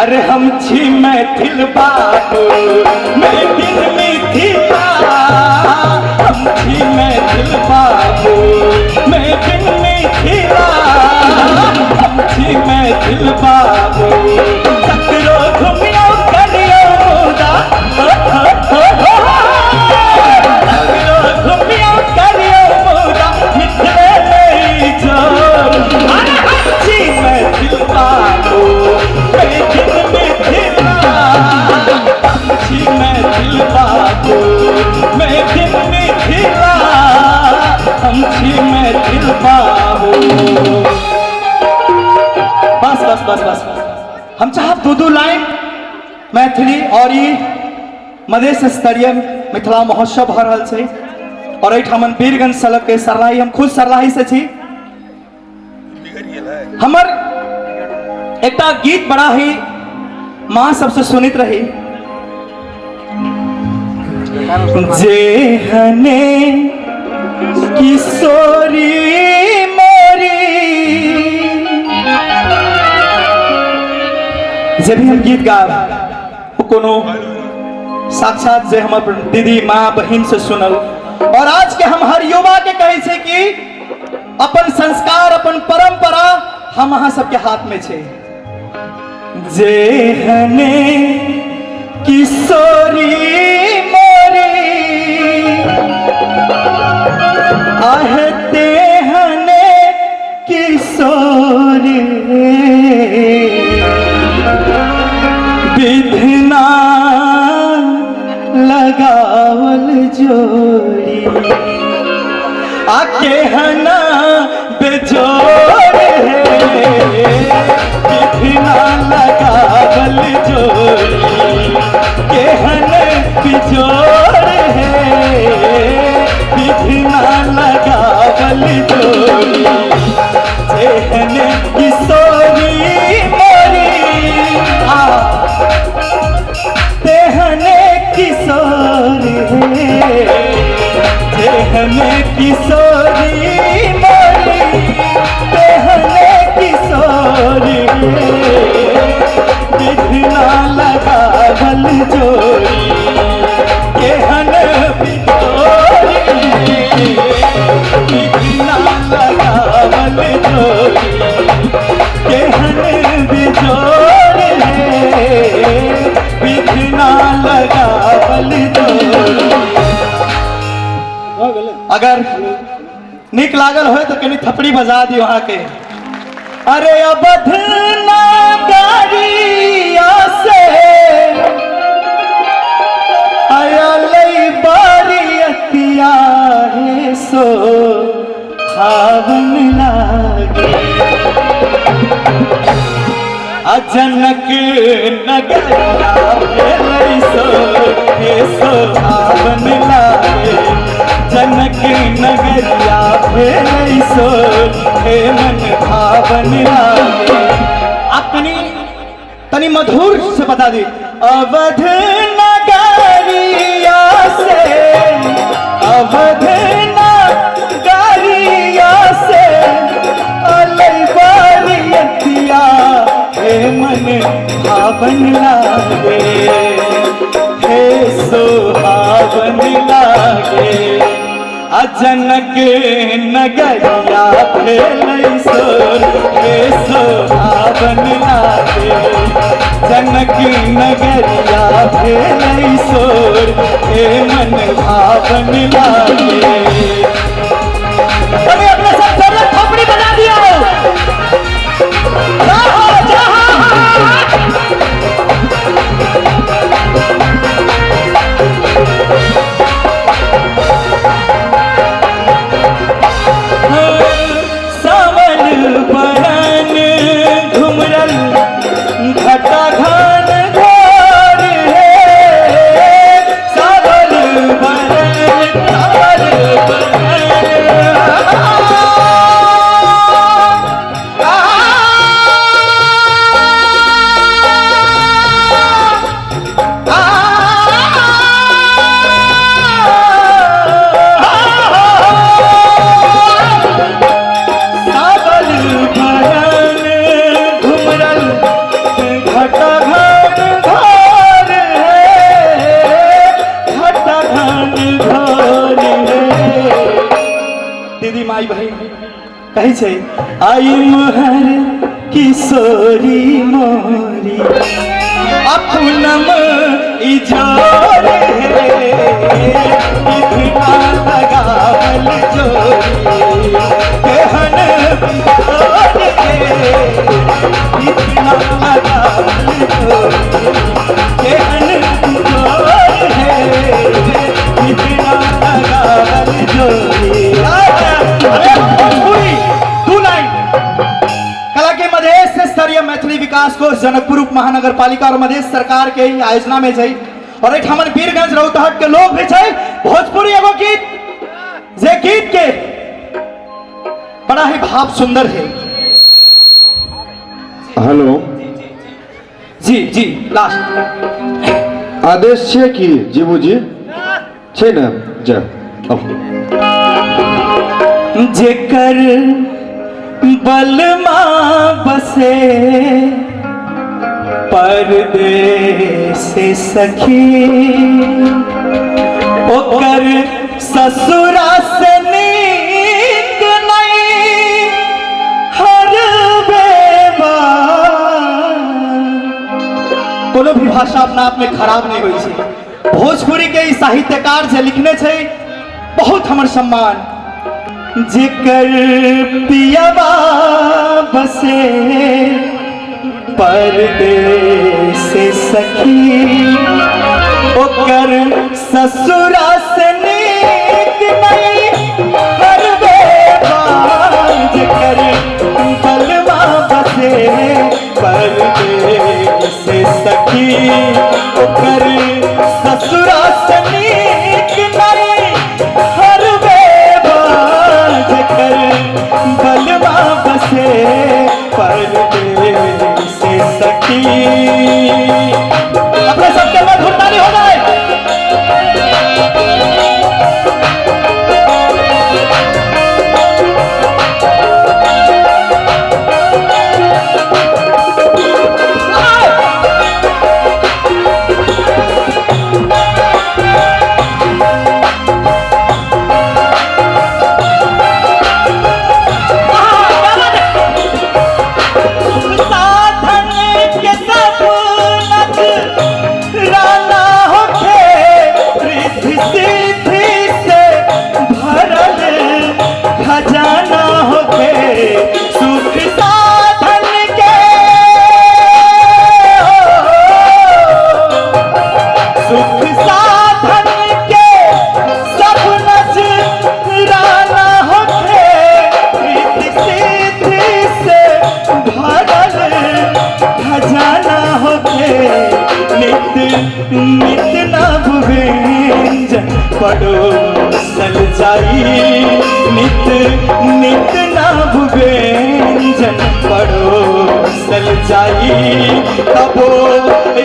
अरे हम छी मैथिल बाबू, मैथिल मिथिला। हम छी मैथिल बाबू, मैथिल मिथिला। हम छी मैथिल बाबू। सगरो घुमियो करियो मुदा, सगरो घुमियो करियो मुदा मिथिले नहीं जोर। अरे हम छी मैथिल बाबू, मैथिल मिथिला। हम छी मैथिल बाबू, मैथिल मिथिला। हम छी मैथिल बाबू। बस बस बस बस। हम चाहब दू दू लाइन मैथिली। और ई मधेश स्तरीय मिथिला महोत्सव भऽ रहल छै और एहिठामन वीरगंज सड़क के सरलाही, हम खुद सरलाही से छी। हमर एकटा गीत बड़ा ही माँ सबसे सुनित रही, जेहने किशोरी मोरी। जे भी हम गीत गाब, ओ कोनो साक्षात जे हमर दीदी, माँ, बहिन से सुनल। और आज के हम हर युवा के कहै छै कि अपन संस्कार, अपन परंपरा हम अहाँ सबके हाथ में छै। जेहने किशोरी मोरी आहे, तेहने किशोरी। विधना लगावल जोड़ी आके हना बेजोड़ है। विधना लगावल जोड़ी केहन बिजोड़ है। विधना लगावल जोड़ी, जेहन किशोरी मोरी आ तेहने किशोर है। जेहने किशोरी मोरी, तेहने किशोर है। विधना लगावल जोड़ी केहन बिजोरी। विधना लगावल जोड़ी केहन बिजोर है। विधना लगावल जोड़ी। अगर नीक लागल हो तो कनी थपड़ी बजा दियो अहाँ के। अरे अवध नगरिया से आयल बारियतिया है, सो हावन लागे। अजनक नगरिया भेलै सो हे सोहावन लागे। जनक नगरिया भेलै सो हे मन भावन लागे। आप कनी तनी मधुर से बता दी। अवध नगरिया से, अवध नगरिया से अलै बारियतिया हे मन भावन लागे, हे सुहावन लागे। अजनक नगरिया भेलै सोर हे सुहावन लागे। जनक नगरिया भेलै सोर हे मन भावन लागे। तभी अपने सब सब थोपड़ी बजा दिया। जाहो जाहो। सावन बरन घुमरल घटा घन घोर है। सावन बरन, सावन बरन कहै छै आई मोहर किशोरी मोरी अपनम इजोर हे इतना लगावल जोरी केहन बिजोर हे इतना लगावल जोरी केहन बिजोर हे इतना लगावल जोरी। अरे भोजपुरी दू लाइन। कला के मधेश स्तरीय मैथिली विकास कोष जनकपुर उप महानगर पालिका और मधेश सरकार के ई आयोजना में छै और एहिठामन वीरगंज रौतहट के लोग भी छै। भोजपुरी एगो गीत जे गीत के बड़ा ही भाव सुंदर है। हेलो जी जी लास्ट आदेश छै कि जीबू जी छै ने जय आउ। जेकर बलमा बसे परदेस सखी ओकर ससुरा से नीक नहीं हर बेबा। कोनो भी भाषा अपना आप में खराब नहीं होइ छै। भोजपुरी के ई साहित्यकार जे लिखने छै बहुत हमर सम्मान। जेकर पियबा बसे परदेस सखी ओकर ससुरा से नीक नहीं हर बेबा। जेकर बलवा बसे परदेस सखी ओकर ससुरा से नीक नहीं हर बेबा। जेकर बलवा बसे परदेस सखी। अपने सबके मधुर ताली हो जाए। साधन के सब नच राना होखे रिद्धि सिद्धि से भरल खजाना होखे। सुख साधन के सुख साधन के सब नच राना होखे रिद्धि सिद्धि से भरल खजाना होखे। नित नित नव व्यंजन पड़ोसल जाई नित नित नव व्यंजन पड़ोसल जाई। तबो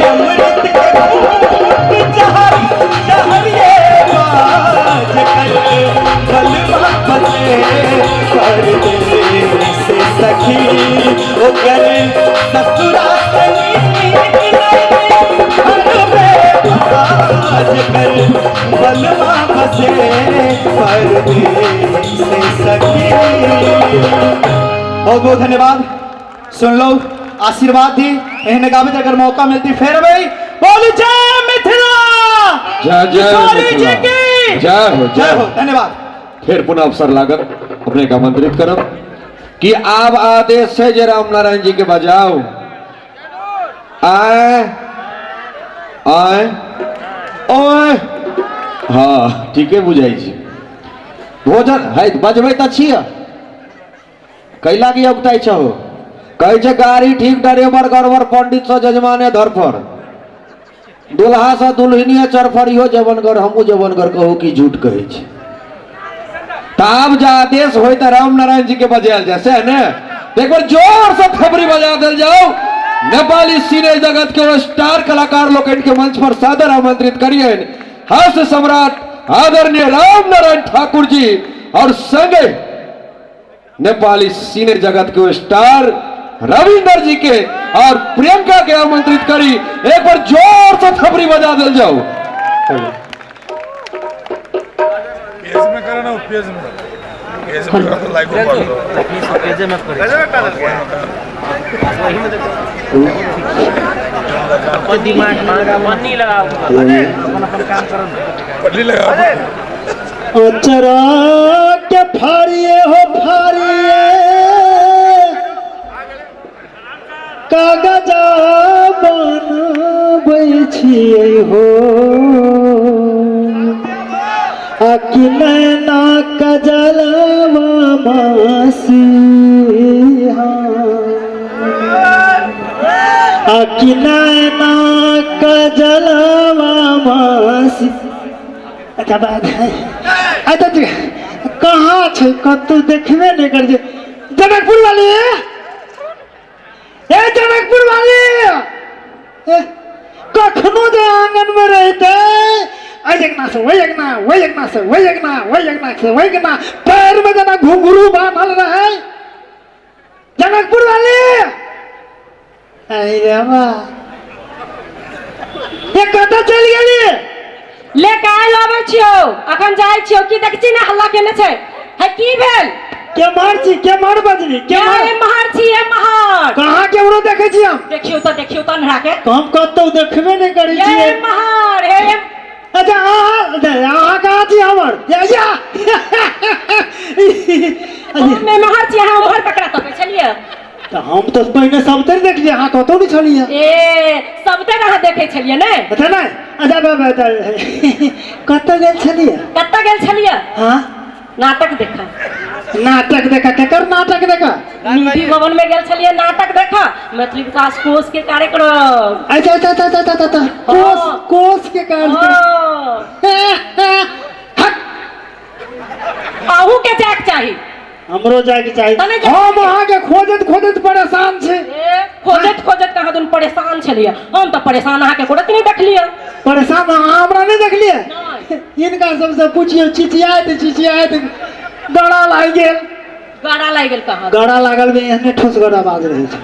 अमृत के घूंट जहर जहर ये बाज कर बलवा बसे परदेस सखी ओकर ससुरा से नीक नहीं हर बेबाज कर बलवा बसे परदेस सखी। बहुत बहुत धन्यवाद। सुन लो आशीर्वाद दी एहने गाबे अगर मौका मिलती फिर भाई बोली जय मिथिला जय जय किशोरी जी मिथिला। की जय हो, जय हो। धन्यवाद। फिर पुनः अवसर लागत अपने के आमंत्रित करब कि आब आदेश है जे राम नारायण जी के बजाओ। आए आए ओए हाँ ठीके बुझाई छी। भोजन है बजबै तऽ छियै कैला की औगताइ छहो। कहै छै गाड़ी ठीक ड्राइवर गड़बड़ पंडित सँ जजमाने धरफड़ दुल्हा सँ दुल्हनिया चरफड़ इहो जवनगर हमहूँ जवनगर कहू कि झूठ कहै छी। तऽ आब जे आदेश होय तऽ राम नारायण जी के बजायल जाय सएह ने। तऽ एक बार जोर से थपड़ी बजा देल जाओ। नेपाली सिने जगत के ओ स्टार कलाकार लोकनि के मंच पर सादर आमंत्रित करियनि हास्य सम्राट आदरणीय राम नारायण ठाकुर जी और संगे नेपाली सिने जगत के स्टार रविंदर जी के और प्रियंका के आमंत्रित करी। एक बार जोर से थपड़ी बजा दिल जाओ। पेज में करो ना, पेज में। अचरा के फाड़िए हो फाड़िए कागजा बनबै छियै हो आ कि नैना कजलवा मासी आ कि नैना कजलवा मासी। अच्छा बात है। अच्छा जी, कहाँ छै कतौ देखबे नहि करै छै। जनकपुर वाली, ए जनकपुर वाली, ए, कखनो जे आंगन में रहते एहि अंगना से ओहि अंगना, ओहि अंगना से ओहि अंगना, ओहि अंगना से ओहि अंगना, पैर में जेना घुंघरू बान्हल रहै। जनकपुर वाली, अरे बा, ये कतऽ चलि गेली? ले काल्हि अबै छियौ, अखन जाइ छियौ। की देखै छी ने हल्ला केने छै? है की भेल? के मार छी, के मार बजली, के मार? ए महार छी, ए महार। कहाँ केकरो देखै छी हम? देखियौ तऽ, देखियौ तऽ अन्हरा के। हम कतौ देखबे नहि करै ए छियै। महार, हे ए। अच्छा अहाँ, अहाँ कहाँ छी हमर? या, या। हम ए महार छी, अहाँ उम्हर ककरा तकै छलियै? तऽ हम तऽ पहिने सबतरि देखलियै, अहाँ कतौ नहि छलियै। ए सबतरि अहाँ देखै छलियै ने? अच्छा नहि, अच्छा बाबा, कतऽ गेल छलियै? कतऽ गेल छलियै? हाँ? नाटक देखा। नाटक देखा? केकर नाटक देखा? निधि भवन में गेल छलियै नाटक देखा, मैथिली विकास कोष के कार्यक्रम। अच्छा अच्छा अच्छा अच्छा अच्छा, अच्छा। कोष, कोष के कार्यक्रम। हाँ। अहू के जायके चाही। हमरो जायके चाही। तने जायके हम चाही। अहाँके खोजैत खोजैत परेशान छी। ए, खोजैत खोजैत कहाँ दुन परेशान छलियै। हम तऽ परेशान अहाँके कोरत नहि देखलियै। परेशान अहाँ हमरा नहि देखलियै? नहि। हिनका सबसँ पुछियौ, चिचियाइत चिचियाइत गड़ा लागि गेल। गड़ा लागि गेल कहाँ? गड़ा लागल में एहने ठोसगर आवाज रहै छै।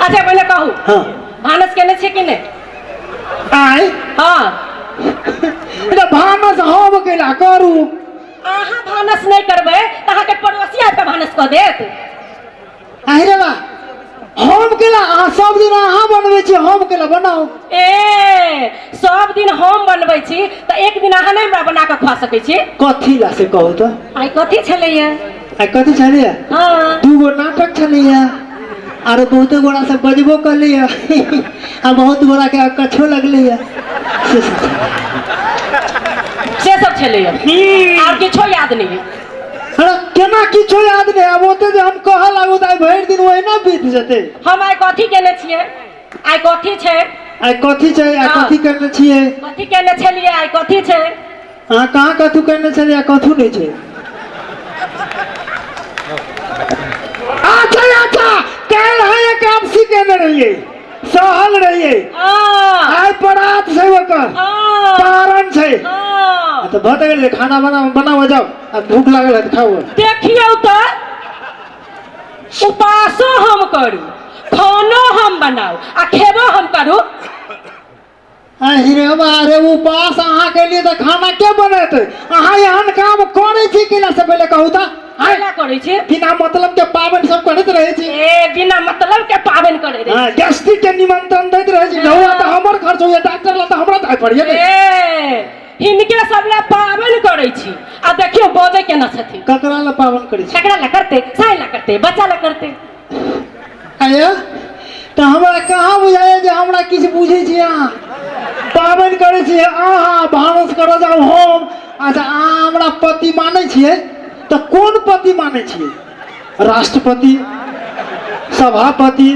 अच्छा पहिले कहू, हाँ। भानस केने छियै कि नहि? आय? हाँ। तऽ भानस हम कैला करू? अहाँ भानस नहि करबै तऽ अहाँके पड़ोसी आबि कऽ भानस कऽ देत। आहि रे बा, हम केला? अहाँ सब दिन अहाँ बनबै छी, हम केला बनाउ? ए सब दिन हम बनबै छी तऽ एक दिन अहाँ नहि हमरा बना कऽ खुआ सकै छी? कथी ला से कहू तऽ? आइ कथी छलैया? आइ कथी छलैया? हाँ। दूगो नाटक छलैया, आरो बहुते गोरा सब बजबो करलैया आ बहुत गोरा के अकच्छो लगलैया, से सब छलैया। से सब छलैया, आर किछो याद नहि? अरे केना किछो याद नहि? आब ओते जे हम कहऽ लागू तऽ आइ भरि दिन ओहिना बीत जेतै। हम आइ कथी केने छियै? आइ कथी छै? आइ कथी छै? आइ हाँ। कथी केने छियै? कथी केने छलियै? आइ कथी छै? अहाँ कहाँ कथू केने छलियै? कथू नहि छै। अच्छा अच्छा, काल्हि है एकादशी केने रहियै, सहल रहियै। हाँ। आइ परात छै ओकर। हाँ। पारण छै। हाँ। तऽ भऽ गेलै, खाना बना बनाबऽ जाउ, आ भूख लागल है तऽ खाउ। देखियौ तऽ उपासो हम करू, खानो हम बनाउ आ खेबो हम करू। अरे अरे, उपास अहाँ के लिए तऽ खाना के बनेतै? अहाँ एहन काम करै छी केला से पहिले कहू तऽ? आँय? केला करै छी? बिना मतलब के पाबनि सब करैत रहै छी। ए बिना मतलब के पाबनि करै रहै? हाँ, गेस्टिक के निमंत्रण दैत रहै छी। गौआ तऽ हमर खर्च होइया, डॉक्टर ला तऽ हमरा जाय पड़ैया ने। ए हिनके सब ला पाबनि करै छी आ देखियौ बजै केना छथिन। ककरा ला पाबनि करै छी? ककरा ला करतै? साई ला करतै, बच्चा ला करतै। आया तऽ हमरा कहाँ बुझाइया जे हमरा किछु बुझै छी अहाँ? पाबनि करै छी अहाँ, भानस करऽ जाउ हम। अच्छा अहाँ हमरा पति मानै छियै तऽ कोन पति मानै छियै? राष्ट्रपति, सभापति,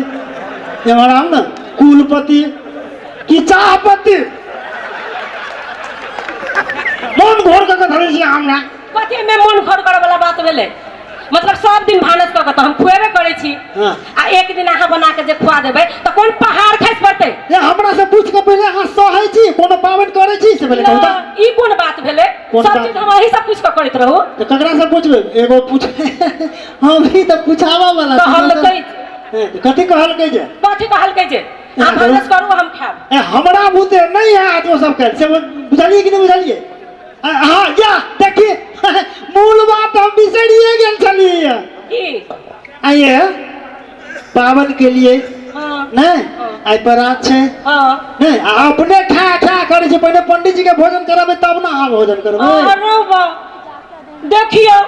एम्हर आउ ने, कुलपति कि चाहपति? मन घोर कऽ के धरै छी हमरा। कथी में मन घोर करऽ वाला बात भेलै? मतलब सब दिन भानस कऽ के तऽ हम खुएबे करै छी। हाँ। आ एक दिन अहाँ बना के जे खुआ देबै तऽ कोन पहाड़ खसि पड़तै? ए हमरा से पूछ के पहिले अहाँ सहै छी, कोनो पाबनि करै छी से पहिले कहू तऽ। ई कोन बात भेलै? कोन सब बात? चीज हम अहीं से पूछि कऽ करैत रहू। तऽ ककरा से पूछबै? एगो पूछ, हम ही तऽ पूछाबऽ वाला छी। कहलकै। हें, तऽ कथी कहलकै जे? कथी कहलकै जे अहाँ भानस करू हम खायब। ए हमरा बुते नहि हैत ओ सब काल्हि से, बुझलियै कि नहि बुझलियै? हाँ या देखिए, मूल बात हम हम बिसरिए गेल छलियै। की? आइए पावन के लिए। हाँ। नहीं, हाँ। आइ परात छै। हाँ। नहीं, आ अपने खा खा करै छै, पहिने पंडित जी के भोजन कराबै तब ना अहाँ भोजन करबै। अरे वाह, देखियौ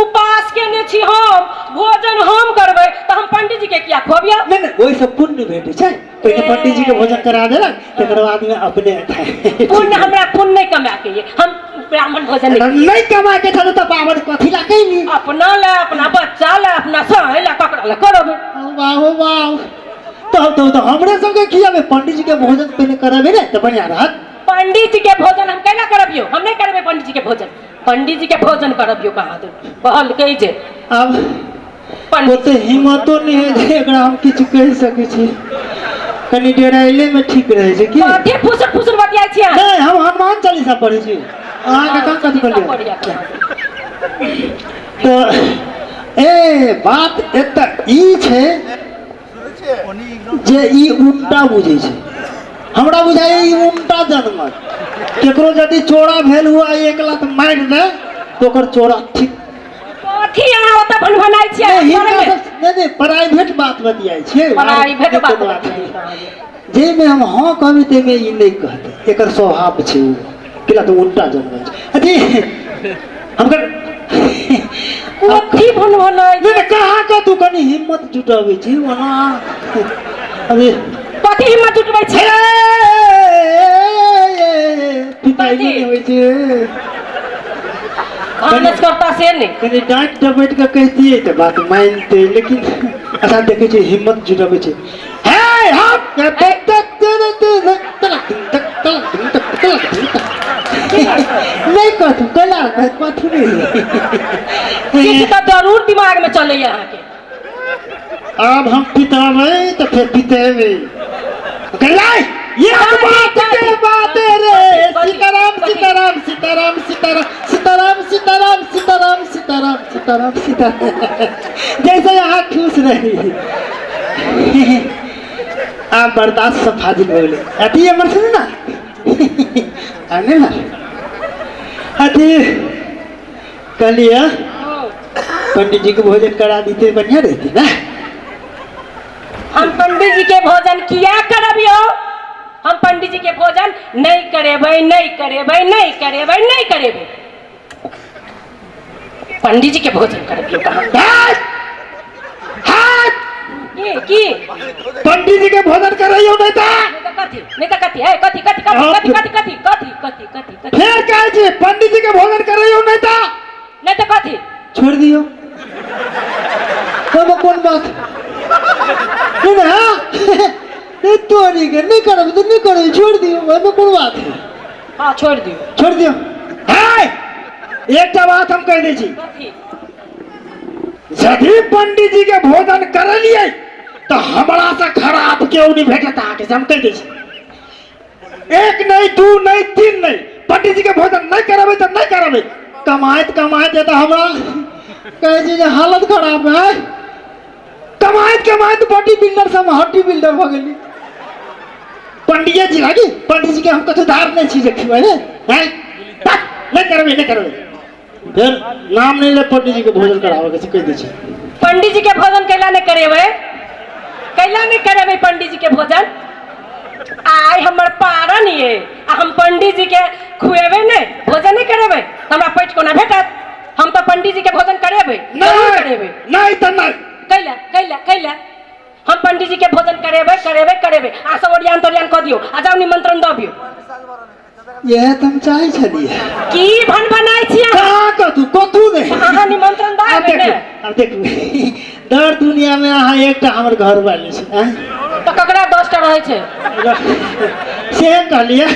उपास केने छी हम, भोजन हम करबै तऽ हम पंडित जी के किया खुअबियौ? नहीं नहीं, ओहिसँ पुण्य भेटै छै। पहिने पंडित जी के भोजन करा देलक, तकर बाद में अपने खाय। पुण्य हमरा पुण्य नहीं कमा के ये, हम ब्राह्मण भोजन नहीं। नहीं कमा के छल तऽ पावन कथी ला कैली? अपना ला, अपना बच्चा ला, अपना साय ला, ककरा ला करब? वाह वाह, तब तो, तो हमरे सबके खियाबे, पंडित जी के भोजन पहिने करबे ने तऽ बढ़िया रहत। पंडित जी के भोजन हम कैला करबियो? हम नहीं करबे पंडित जी के भोजन। पंडित जी के भोजन करबियो कहाँ दू कहलकै जे आब पंडित ओते हिम्मतो नहि है जे एकरा हम किछु कहि सकै छी, कनि डेराइले में ठीक रहै छै की। कथी फुसुर फुसुर बतियाइ छी अहाँ? नहि, हम हनुमान चालीसा पढ़ै छी। अहाँके कहाँ कथी पढ़िया? पढ़ियै तऽ ए बात एतऽ ई छै जे ई उल्टा बुझै छै, हमरा बुझाइए ई उल्टा जनमल। केकरो यदि चोरा भेल हुआ एक लात मारि दे तऽ ओकर चोरा ठीक। कथी अहाँ ओतऽ भनभनाइ छियै? नहि, हिनका घरमे? सब नहि नहि, प्राइवेट बात बतियाइ छियै। प्राइवेट बात कोनो बात बतियाइ नहि। जाहिमे हम हँ कहबै ताहिमे ई नहि कहतै, एकर स्वभाव छै ओ, किला तऽ उल्टा जनमल छै। अथी हम कर कथी भनभनाइ? नहि नहि, कहाँ कतू कनि हिम्मत जुटबै छी ओना अरे। कथी हिम्मत जुटबै छी? पिताई नहि होइ छै। भानस करता से नहि। कनि डाँटि डपटि कऽ कहितियै तऽ बात मानितै, लेकिन अच्छा देखै छियै हिम्मत जुटबै छै। हे हम नहि कहतू कैला कहत कथू नहि। किछु तऽ जरूर दिमाग में चलैया अहाँके। आब हम पिताबै तऽ फेर पितेबै कैला एक बात के बात रे। सीताराम सीताराम सीताराम सीताराम सीताराम सीताराम सीताराम सीताराम सीताराम सीताराम, जैसे अहाँ खुश रही। आब बर्दाश्त से फाजिल हो गेलै। अथी हमर सुनू ना, आने ना, अथी कहलिए पंडित जी के भोजन करा दीते बढ़िया रहती ना। हम पंडित जी के भोजन किया करबियो? हम पंडित जी के भोजन नहीं करेबै, नहीं करेबै, नहीं करेबै, नहीं करेबै। पंडित जी के भोजन करबियो कहाँ? हाथ! हाथ! की की? पंडित जी के भोजन करैयो नहीं ता। नहीं तऽ कथी? नहीं तऽ कथी? हे कथी कथी कथी कथी कथी कथी कथी कथी कथी कथी? फेर कहै छी पंडित जी के भोजन करैयो नहीं ता। नहीं तऽ कथी? छोड़ दियो, ओहिमे कोन बात नहीं ना। हाँ नहीं, तोरी के नहीं करब तऽ नहीं करब, छोड़ दियो, ओहिमे कोन बात है। हाँ, छोड़ दियो। छोड़ दियो। हाय, एकटा बात हम कहि दै छी। कथी? यदि पंडित जी के भोजन करलियै तऽ हमरा से खराब केओ नहीं भेटत अहाँके, से हम कहि दै छी। एक नहीं, दू नहीं, तीन नहीं, पंडित जी के भोजन नहीं करबै तऽ नहीं करबै। कमाइत कमाइत तऽ हमरा कहै छै जे हालत खराब है। कमाइत कमाइत बॉडी बिल्डर से हम हड्डी बिल्डर भऽ गेली। पंडित जी लागी पंडित जी के हम कतौ धार नहीं छी जे खिबै हैं, नहीं करबै, नहीं करबै, फेर नाम नहीं ले पंडित जी के भोजन कराबे के छै, कहि दै छी। पंडित जी के भोजन कैला नहीं करेबै? कैला नहीं करेबै पंडित जी के भोजन? आइ हमर पारन ये आ हम पंडित जी के खुएबै नहीं, भोजन नहीं करेबै तऽ हमरा पैठ कोना भेटत? हम तऽ पंडित जी के भोजन करेबै, जरूर करेबै। नहीं तऽ नहीं। कैला कैला कैला? हम पंडित जी के भोजन करेबै, करेबै, करेबै। आ सब ओरियान तोरियान कऽ दियौ आ जाउ निमंत्रण दऽ अबियौ। इएह तऽ हम चाहै छलियै। की भन बनाइ छी अहाँ? कहाँ कतू कतू नहि। अहाँ निमंत्रण दऽ आब अयबै ने? देखू, आब देखू, दर दुनिया में अहाँ एकटा हमर घर वाली छी, आँय? तऽ ककरा 10टा रहै छै? से कहलियै,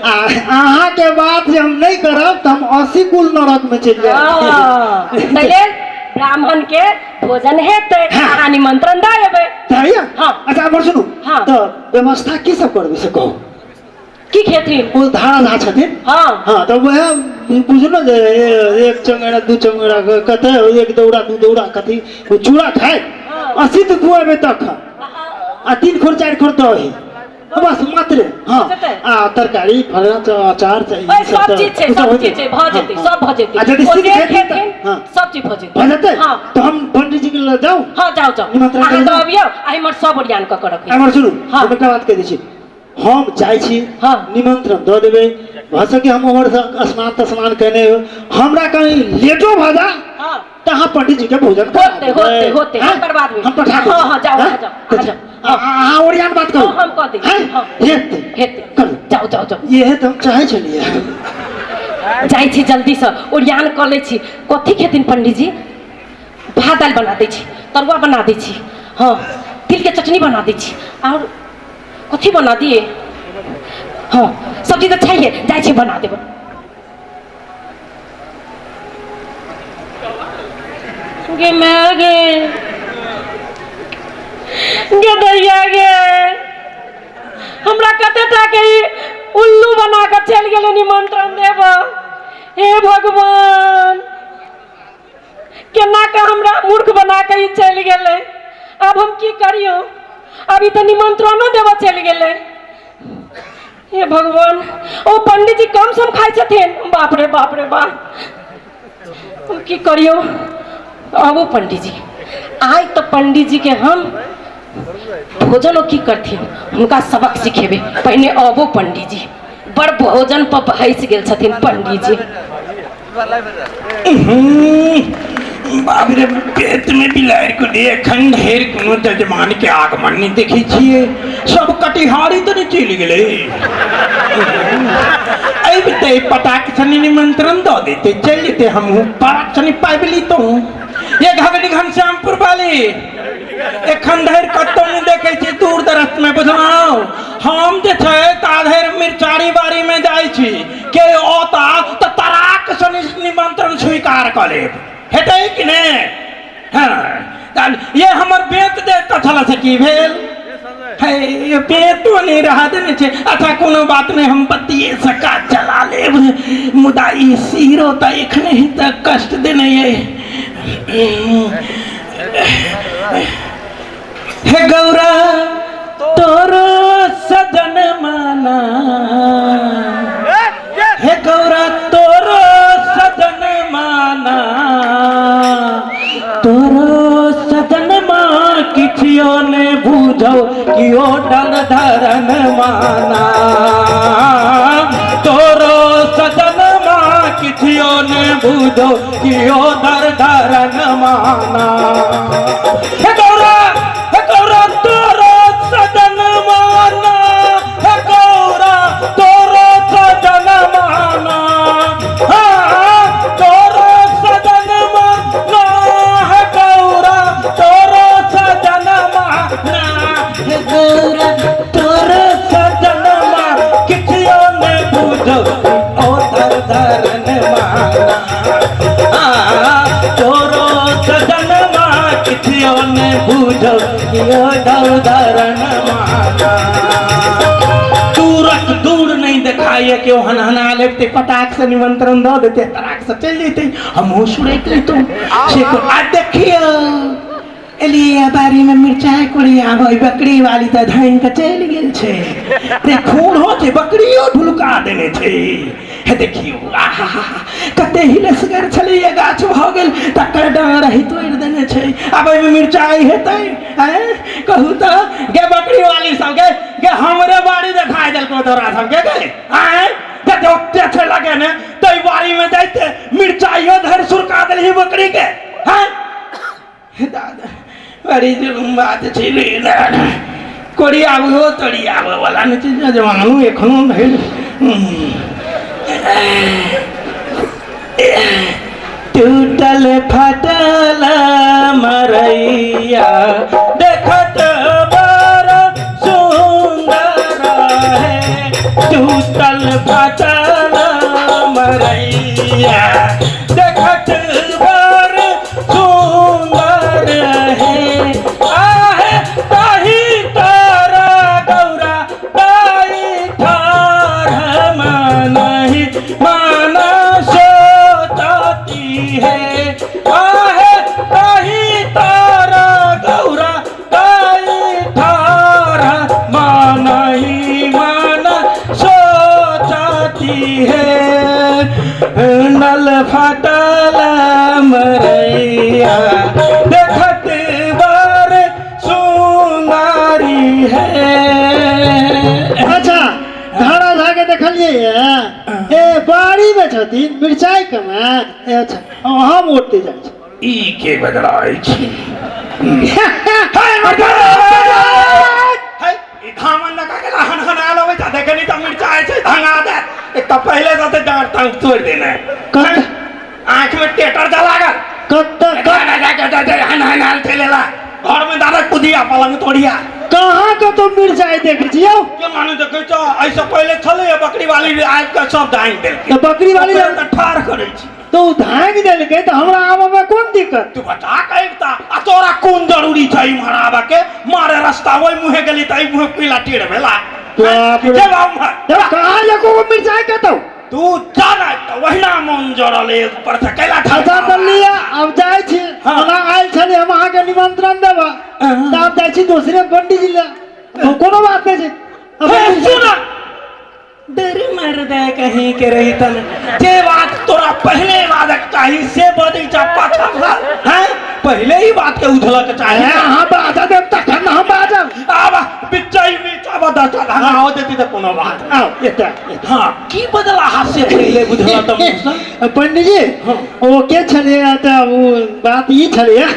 आ अहाँके बात जे हम नहि करब तऽ हम 80 कुल नरक में चलि जायब। हँ, ताहि लेल ब्राह्मण के भोजन हेतै, अहाँ निमंत्रण दऽ अयबै। तऽ यऽ? हाँ। अच्छा हमर सुनू। हाँ। तऽ व्यवस्था की सब करबै से कहू। की खेथिन? ओ धारा झा छथिन। हाँ। हाँ, तऽ वएह बुझलो जे एक चंगेरा दू चंगेरा कते एक दौड़ा दू दौड़ा कथी ओ चूड़ा खाय। हाँ। 80 तऽ खुएबै तखन, आ 3 खोर 4 खोर दही। बस मात्रे। हाँ। भऽ जेतै? आ तरकारी फल अचार ओए सब चीज छै, सब चीज छै, भऽ जेतै, सब भऽ जेतै। आ यदि ओ सिद्ध जे खेथिन तऽ- खेथिन हाँ। सब चीज भऽ जेतै। भऽ जेतै? हाँ। तऽ हम पंडित जी के लऽ जाउ? हाँ, जाउ जाउ। निमंत्रण अहाँ करै दऽ जाउ। अबियौ आ इम्हर सब ओरियान कऽ कऽ रखै। एम्हर सुनू। हाँ। हम एकटा बात कहि दै छी, हम जाइ छी। हाँ। निमंत्रण दऽ देबै, भऽ सके हम उम्हरसँ स्नान तस्नान केने हो, हमरा कहीं लेटो भऽ जा हाँ। तऽ अहाँ पंडित जी के भोजन करा होतै, देबै। होतै, होतै, हम हैं? करबा देबै। हम पठा दै हाँ, छी। हाँ, जाउ, हैं? अहाँ जाउ, अहाँ जाउ। अहाँ ओरियान बात करू। हाँ, हम कऽ दै छी। हैं? हाँ। हेतै। हेतै। करू। जाउ जाउ जाउ। इएह तऽ हम चाहै छलियै। जाइ छी, जल्दीसँ ओरियान कऽ लै छी। कथी खेथिन पंडीजी? भात दालि बना दै छी, तरुआ बना दै छी, हँ, तिलके चटनी बना दै छी, आओर कथी बना दिए? हँ, सब्जी तऽ छैहे, जाइ छी बना देबै। गे माय गे, गे दैया गे, हमरा कते टा के ई उल्लू बना कऽ चलि गेलै निमंत्रण देब। हे भगवान, केना कऽ हमरा मूर्ख बना कऽ ई चलि गेलै। आब हम की करियौ? आब ई तऽ निमंत्रणो देबऽ चलि गेलै। हे भगवान, ओ पंडित जी कम सम खाइ छथिन। बाप रे बाप रे बाप, हम की करियौ? आबू पंडित जी। आइ तऽ पंडित जी के हम भोजनो की करथिन, हुनका सबक सिखेबै। पहिने आबू पंडित जी। बड़ भोजन पर बहसि गेल छथिन पंडित जी। बाप रे, पेट में बिलाड़ि को लिए एखन ढेर कोनो जजमान के आगमन नहीं देखै छियै। सब कटिहारी तऽ नहि चलि गेलै? अबितै पटाक सनी निमंत्रण दऽ देतै, चलि जेतै, हमहूँ पटाक सनी पाबि लितहुँ। ये घगड़ी घनश्यामपुर वाली, एखन धरि कतौ नहि देखै छी दूर दराज में, बुझलहुँ? हम जे छै ता धरि मिरचारी बाड़ी में जाइ छी, के औता तऽ तराक सनी निमंत्रण स्वीकार कऽ लेब। हेतै कि ने? हाँ, तऽ ये हमर बेत दे तऽ छल से की भेल है? ये बेतो नहि रहा देने छै। अच्छा, कोनो बात नहि, हम बत्तिए से काज चला लेब। मुदा ई सीरो तऽ एखने ही तऽ कष्ट देने ये। हे गौरा तोरो सजन माना, हे गौरा तोरो सजन माना, तोरो सजन माँ किछियो ने बुझो कियो डर धरन माना, तोरो सजन माँ किछियो ने बुझो कियो डर धरन माना। हे गौरा, हे गौरा तोरो सजन माना, हे गौरा तोरो सजन माना, हाँ तोरो सजन माना, हे गौरा तोरो सजन माना, हे गौरा तोरो सजन मा किछियो ने बुझो ओ धर धरन माना, तोरो सजन मा किछियो ने बुझो कियो धर धरन माना। दूरक दूर नहीं देखाइए, केओ हनहना लेते, पटाक से निमंत्रण दऽ देते, तराक से चलि जैते, हमहूँ सुरैत रहितहुँ। से आ देखियौ, एलियै बाड़ी में मिरचाइ कोरियाबै, बकरी वाली तऽ धानि कऽ चलि गेल छै। ते खून हो छै, बकरियो ढुलका देने छै। हे देखियौ, आहा, कते हिलसगर छलैया गाछ भऽ गेल, तकर डाँड़ ही तोड़ि देने छै। आब एहिमे मिरचाइ हेतै? आँय, कहू तऽ। गे बकरी वाली सब, गे गे, हमरे बाड़ी देखाइ देलको तोरा सबके? गे आँय, जते ओते छै लगे ने तै बाड़ी में जाइते मिरचाइयो धरि सुरका देलही बकरी के। हँ दादा, बड़ी जुलुम बात छै रे दादा। कोरी आबो तोरी आबो वाला नहि छै जवानो एखनो धरि। टूटल फटल मरैया देखत बड़ सुंदर है, टूटल फटल मरैया देखत बड़ सुंदर है, आहे ताही तारा गौरा ताई ठार मनहि माना सोचती है, आहे ताही तारा गौरा ताई ठार मनहि फटल मरैया देखत बर सुनारी है। अच्छा धारा झा के देखलियै ये? ए बाड़ी में छथिन मिरचाई के में। ए अच्छा हम ओतै जाइ छी। ई के बदलाय छी है ई धामन लगा के हन हन आल अबै छै देखनी तऽ मिरचाई छै धंगा दे एक तऽ पहिले से तऽ डाँट तांग तोड़ि देने कत आँख में टेटर जा लागल कत हन हन आल चलि एला घर में दादा कुदिया पलंग तोड़िया। कहाँ कतौ मिरचाई देखै छी यौ? के माने देखै छौ एहिसँ पहिले छलै बकरी वाली आबि कऽ सब धांगि देलकै। तऽ बकरी वाली ओकरा तऽ ठाढ़ करै छी। तऽ ओ धांगि देलकै तऽ हमरा आबऽ में कोन दिक्कत? तू बचा के अबिता आ तोरा कोन जरूरी छै इम्हर आबऽ के? मारे रास्ता ओहि मुँहे गेली तऽ एहि मुँहे पीला टेढ़ भेला। बाप रे। जेबा उम्हर। यौ, कहाँ एको गो मिरचाई कतौ? तू जा ना तऽ ओहिना मोन जरल एक ऊपर से कैला ठाढ़। अच्छा तऽ लिअ आब जाइ छी। हाँ। ओना आयल छलियै हम अहाँके निमंत्रण देबऽ तऽ आब जाइ छी दोसरे पंडीजी लग। कोनो बात नहि छै। हे, सुन डर मर दे कहीं के रही तन जे बात तोरा पहले बाजक चाही से बजै छ पाछा हैं पहले ही बात के उझलक चाही। अहाँ बाजऽ देब तखन ने हम बाजब। आब बिच्चै बिच्चा बदल धागा हो जेती तऽ कोनो बात आउ एतऽ। हाँ की बदला हास्य पहले बुझल तऽ मुँहसँ। पंडीजी ओ के छलियै तऽ ओ बात ई छलैया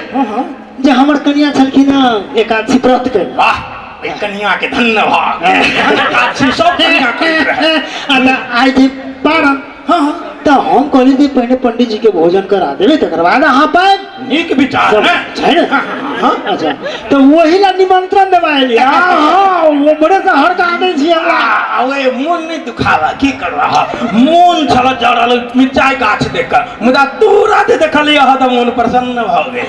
जे हमर कनिया छलखिन हँ एकादशी व्रत के। वाह एहि कनिया के धन्यवाद। एकादशी सब कनिया करैत रहै। आ तऽ आइ जे पारन। हाँ हाँ तऽ हम कहली जे पहिने पंडीजी के भोजन करा देबै तकर बाद अहाँ पाएब। नीक विचार सब है छै ने? हाँ। अच्छा तऽ ओही ला निमंत्रण देबा एलियै। हाँ हाँ उम्हरे से हर आनै छी हमरा। आ ओए मोन नहीं दुखावा की कर रहा मोन छल जरल मिरचाई गाछ देख कऽ मुदा तोरा जे देखलियै हँ तऽ मोन प्रसन्न भऽ गेल।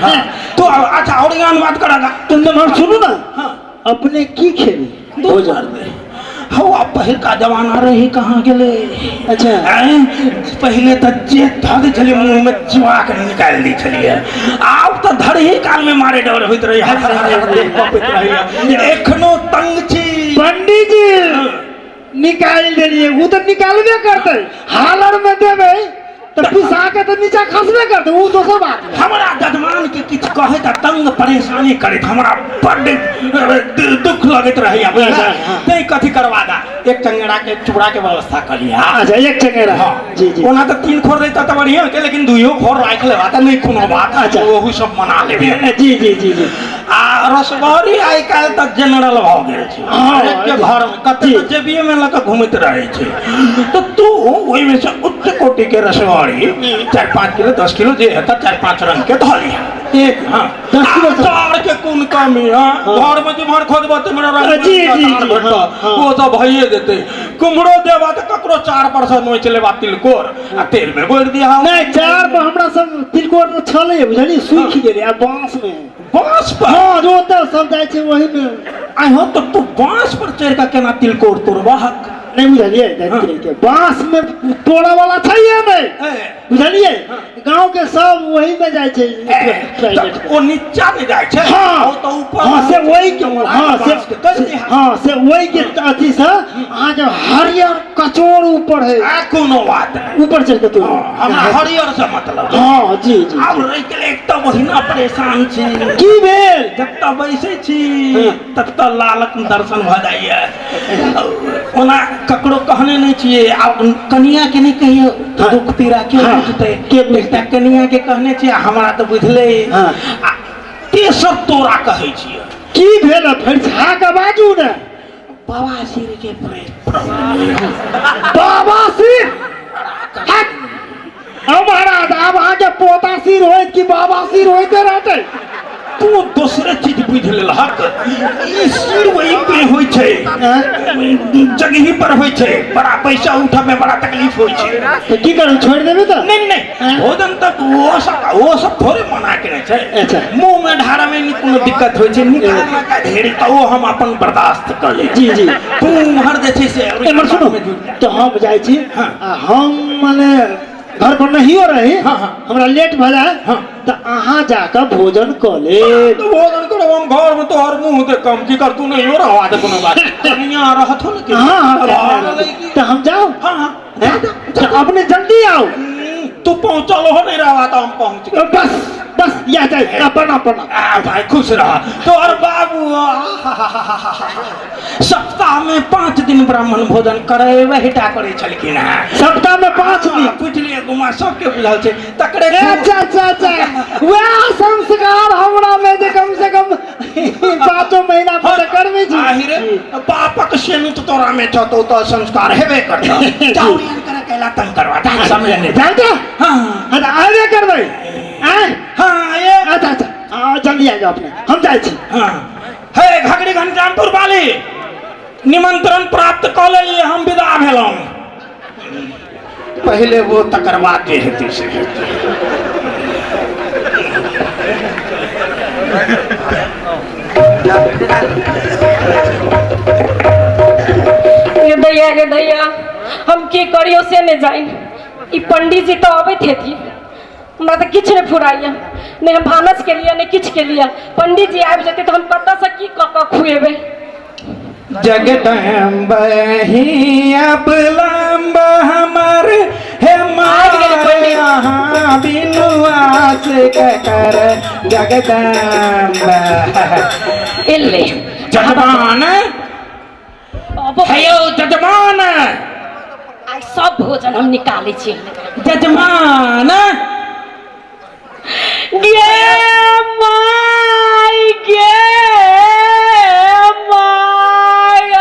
हाँ, तो अच्छा और ज्ञान बात कर तुम तो सुनू ना। हाँ। अपने की खेबी भोजन? हौ आब पहिलका जमाना रही कहाँ गेलै। अच्छा। पहिले तऽ जे धऽ दै छलियै मुँह में चिबा कऽ निकालि दै छलियै। आब तऽ धरही काल में मारे डर होइत रहै हर हर हर देह कँपैत रहैया। एखनो तंग छी। पंडीजी निकालि देलियै ओ तऽ निकालबे करतै। हालर में देबै तऽ पिसा के तऽ नीचा खसबे करतै ओ दोसर बात। हमरा जजमान के किछु कहै तऽ तंग परेशानी करैत हमरा बड्ड दुख लगैत रहैया बुझलियै? तैं कथी करवा दा एक चंगेरा के चूड़ा के व्यवस्था कऽ लिअ। अच्छा एक चंगेरा। हाँ जी जी। ओना तऽ 3 खोर रहिता तऽ बढ़िया होइतै लेकिन 2 खोर राखि लेबा तऽ नहि कोनो बात। अच्छा। ओहू सब मना लेबै। जी जी जी जी। आ रसगौरी आइ काल्हि तऽ जनरल भऽ गेल छै। हाँ, हरेक के घर में कते तऽ जेबिये में लऽ कऽ घूमैत रहै छै। तऽ तू ओहिमे से उच्च कोटि के रसगौरी 4-5 किलो 10 किलो जे हेतै 4-5 रंग के धऽ लिहा। एक हाँ 10 किलो अचार के कोन कमी है? घर में जिम्हर खोजबो तिम्हर रंग जी, के जी, अचार जी, भेटत। हाँ, हाँ। ओ तऽ भइए जेतै। कुम्हरो देबा तऽ ककरो चार पर से नोचि लेबा तिलकोर आ तेल में बोरि दिहा। नहि चार पर हमरा सब तिलकोर तऽ छलै बुझलियै सूखि गेलै आ बाँस में। बाँस पर? हाँ जो ओतऽ सब जाइ छै ओही में। आइ हो तऽ तू बाँस पर चढ़ि कऽ केना तिलकोर तोड़बहक? नहि बुझलियै के बाँस में तोड़ऽ वाला छैहे नहि बुझलियै। गाँव के सब वही में जाइ छै। ओ नीचा नहि जाइ छै। हाँ। ओ तऽ ऊपर हाँ से वही के हाँ से बाँस के तोड़ि दिहा। हाँ से वही के अथी से अहाँके हरियर कचोर ऊपर है। आ कोनो बात नहि। ऊपर चढ़ि कऽ तोड़। हमरा हरियर से मतलब। हाँ जी जी। आब रहि गेलै एक तऽ ओहिना परेशान छी। की भेल? जतऽ बैसै छी ततऽ लालक दर्शन भऽ जाइया। ओना ककरो कहने नहि छियै आब कनिया के नहि कहियौ तऽ दुख पीड़ा के बुझतै? के बुझतै? एकटा कनिया के कहने छियै हमरा तऽ बुझलै। हाँ। आ तेसर तोरा कहै छियै। की भेल? फेर झा के बाजू ने। बवासीर के प्रॉब्लम। बवासीर? हौ महाराज आब अहाँके पोता सिर होइत कि बवासीर होइते रहतै? तू दोसरे चीज बुझि लेलहक। ई सिर वही पे होइ छै जगही पर होइ छै। बड़ा पैसा उठऽ में बड़ा तकलीफ होइ छै। तऽ की करू छोड़ि देबै तऽ? नहीं नहीं भोजन तक वो सब थोड़े मना केने छै। अच्छा। मुँह में ढारऽ में नहि कोनो दिक्कत होइ छै। निकालऽ के ढेरी तऽ ओ हम अपन बर्दाश्त कऽ लेब। जी जी। तू उम्हर जे छै से एम्हर सुनू तऽ हम जाइ छी हाँ। आ हम माने घर पर नहियो रही हाँ, हाँ। हमरा लेट भऽ जाय हाँ। तऽ अहाँ जाकऽ भोजन कऽ लेब। तऽ भोजन करब हम घर में तोहर मुँह देख कम की कर तू नहियो रहवा दे कोनो बात। कनिया रहथो ने हाँ हाँ भऽ गेलै की? तऽ हम जाउ? हाँ हाँ तऽ अपने जल्दी आउ। पहुंचल हो नहीं रहवा तो हम पहुंच गए। बस बस या जाए। प्रणाम प्रणाम। आ भाई खुश रह। तोहर बाबू सप्ताह में 5 दिन ब्राह्मण भोजन करेबे हिटा करे छलखिन हैं। सप्ताह में 5 दिन? बुझलिए गुमा सबके बुझल छै तकरे। अच्छा अच्छा अच्छा, वएह संस्कार हमरा में जे कम से कम 5 महीना पर करबे छी। आहिरे बापक सेनुत तोरा में छ तो संस्कार हेबे करता। जाओ यार करे कैला तंग करवा जा समझ नहीं। जाओ तो। हां अच्छा आबे करबै। आय हां ये अच्छा अच्छा आ जल्दी आ जाओ अपने, हम जाइ छी। हां हे घगड़ी घनश्यामपुर वाली निमंत्रण प्राप्त कऽ लेलियै, हम विदा भेलहुँ। पहिले वो तकर बाद जे हेतै से हेतै। गे दैया गे दैया, हम की करियो से नहि जानि। ई पंडीजी तऽ अबैत हेथिन, हमरा तऽ किछु नहि फुराइए, नहि हम भानस केलियै नहि किछु केलियै। पंडीजी आबि जेतै तऽ हम कतऽसँ की कऽ कऽ खुएबै। जगदम्ब ही अबलम्ब हमर हे आबि गेलै पंडीजी। अहाँ बिनु आस के कर जगदम्ब। एलै जजमान अबो। हे यौ जजमान, आइ सब भोजन हम निकालै छी। जजमान गे माय गे माय,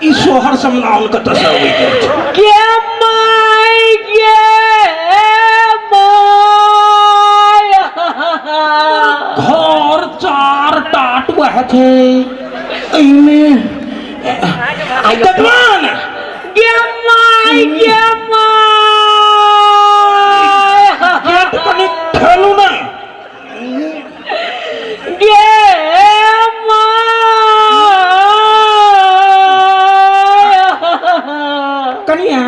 ई सोहर समनाउन कतऽ से अबै छै? गे माय गे माय, घर चार टाट वएह छै एहिमे। जजमान गे माय गे माय, गेट कनि ठेलू ने। गे माय, कनिया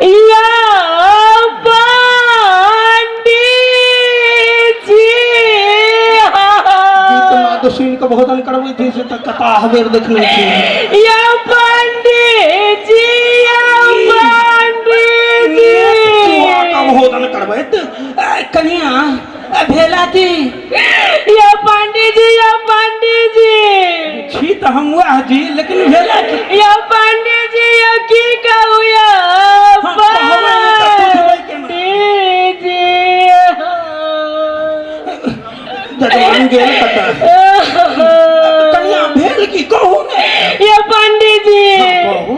या पंडीजी, गीत नाद सुनि कऽ भोजन करबै छी से तऽ कताह बेर देखने छी। या पंडीजी, या पंडीजी, चुआ कऽ भोजन करबै तऽ कनिया भेला की? या पंडीजी, या पंडीजी, छी तऽ हम वएह जी, लेकिन भेला की? या पंडीजी, या की कहू या हम कहबै नहि तऽ बुझबै केना? पंडीजी। जजमान गेल कतऽ? कनिया भेल की कहू ने। या पंडीजी, कहू।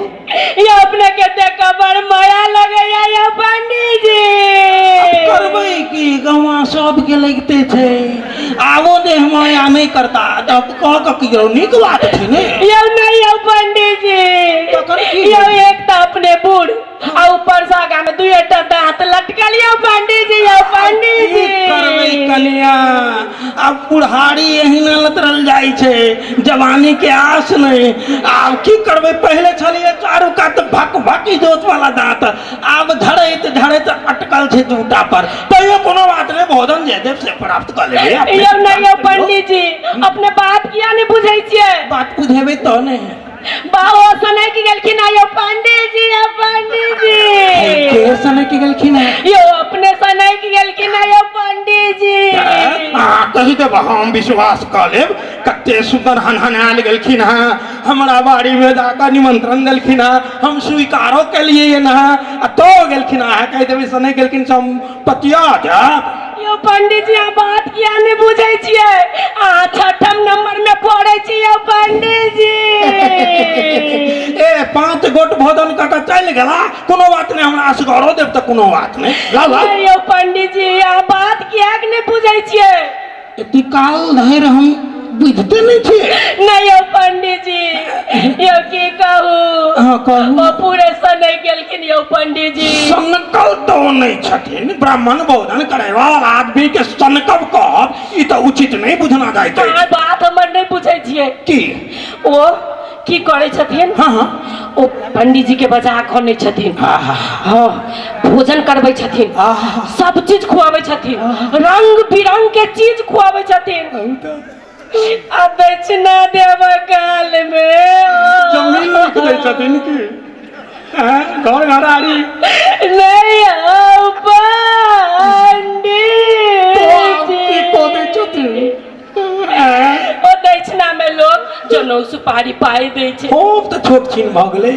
या अपने के देख के बड़ माया लगैया या पंडीजी। करबै की, गौआ सबके लगिते छै, आबो देह माया नहि करता तब कह कऽ की करू, नीक बात छै ने। यौ नहीं यौ पंडीजी, तखन की? यौ एक तऽ अपने बूढ़ आ ऊपर से आगा में दुएटा दांत लटकल यौ पंडीजी, यौ पंडीजी। की करबै कनिया, आब बुढ़ारी एहिना लतरल जाइ छै, जवानी के आस नहि। आब की करबै, पहिले छलियै चारू कात भक भक जोत वाला दांत, आब झड़ैत झड़ैत अटकल छै दूटा पर। तैयो कोनो बात नहि, भोजन जे देब से प्राप्त कऽ लेबै अपने। यौ नहीं यौ पंडीजी, अपने बात किया नहीं बुझै छियै? बात बुझेबै तऽ ने। बाबू सनकि गेलखिन यौ पंडीजी, यौ पंडीजी। के सनकि गेलखिन हैं? यौ अपने सनकि गेलखिन यौ पंडीजी। अहाँ कहि देब हम विश्वास कऽ लेब। कते सुंदर हनहनायल गेलखिन हैं, हमरा बाड़ी में जाकऽ निमंत्रण देलखिन हैं, हम स्वीकारो केलिए ने आ तो गेलखिन। अहाँ कहि देबै सनकि गेलखिन से हम पतिया जायब। यौ पंडीजी, अहाँ बात किया नहीं बुझै छियै? अहाँ 6ठम नंबर में पढ़ै छी यौ पंडीजी। ए 5 गोट भोजन कऽ कऽ चलि गेला, कोनो बात नहि, हमरा असगरो देब तऽ कोनो बात नहि। लाउ लाउ। यौ पंडीजी, अहाँ बात किया नहीं बुझै छियै? एते काल धरि हम बुझते नहि छियै। नहीं यौ पंडीजी, यौ की कहू? हाँ, कहू। ओ पूरे सनकि गेलखिन यौ पंडीजी। सनकल तो नहि छथिन, ब्राह्मण भोजन करे वाला आदमी के सनकब कहब ई तऽ उचित नहि बुझना जाइत अछि। अहाँ बात हमर नहि बुझै छियै। की? ओ की करै छथिन? हाँ हाँ। ओ पंडीजी के बजा कऽ अनै छथिन। हाँ हाँ। हाँ, भोजन करबै छथिन, आहा। सब चीज खुआबै छथिन, रंग बिरंग के चीज खुआबै छथिन आ दक्षिणा देबऽ काल में जमीन लिख दै छथिन की? घर घरारी नहि यौ पंडीजी। की कऽ दै छथिन? ओ दक्षिणा में लोग जनौ सुपारी पाइ दै छै। खूब तऽ छोट छीन भऽ गेलै।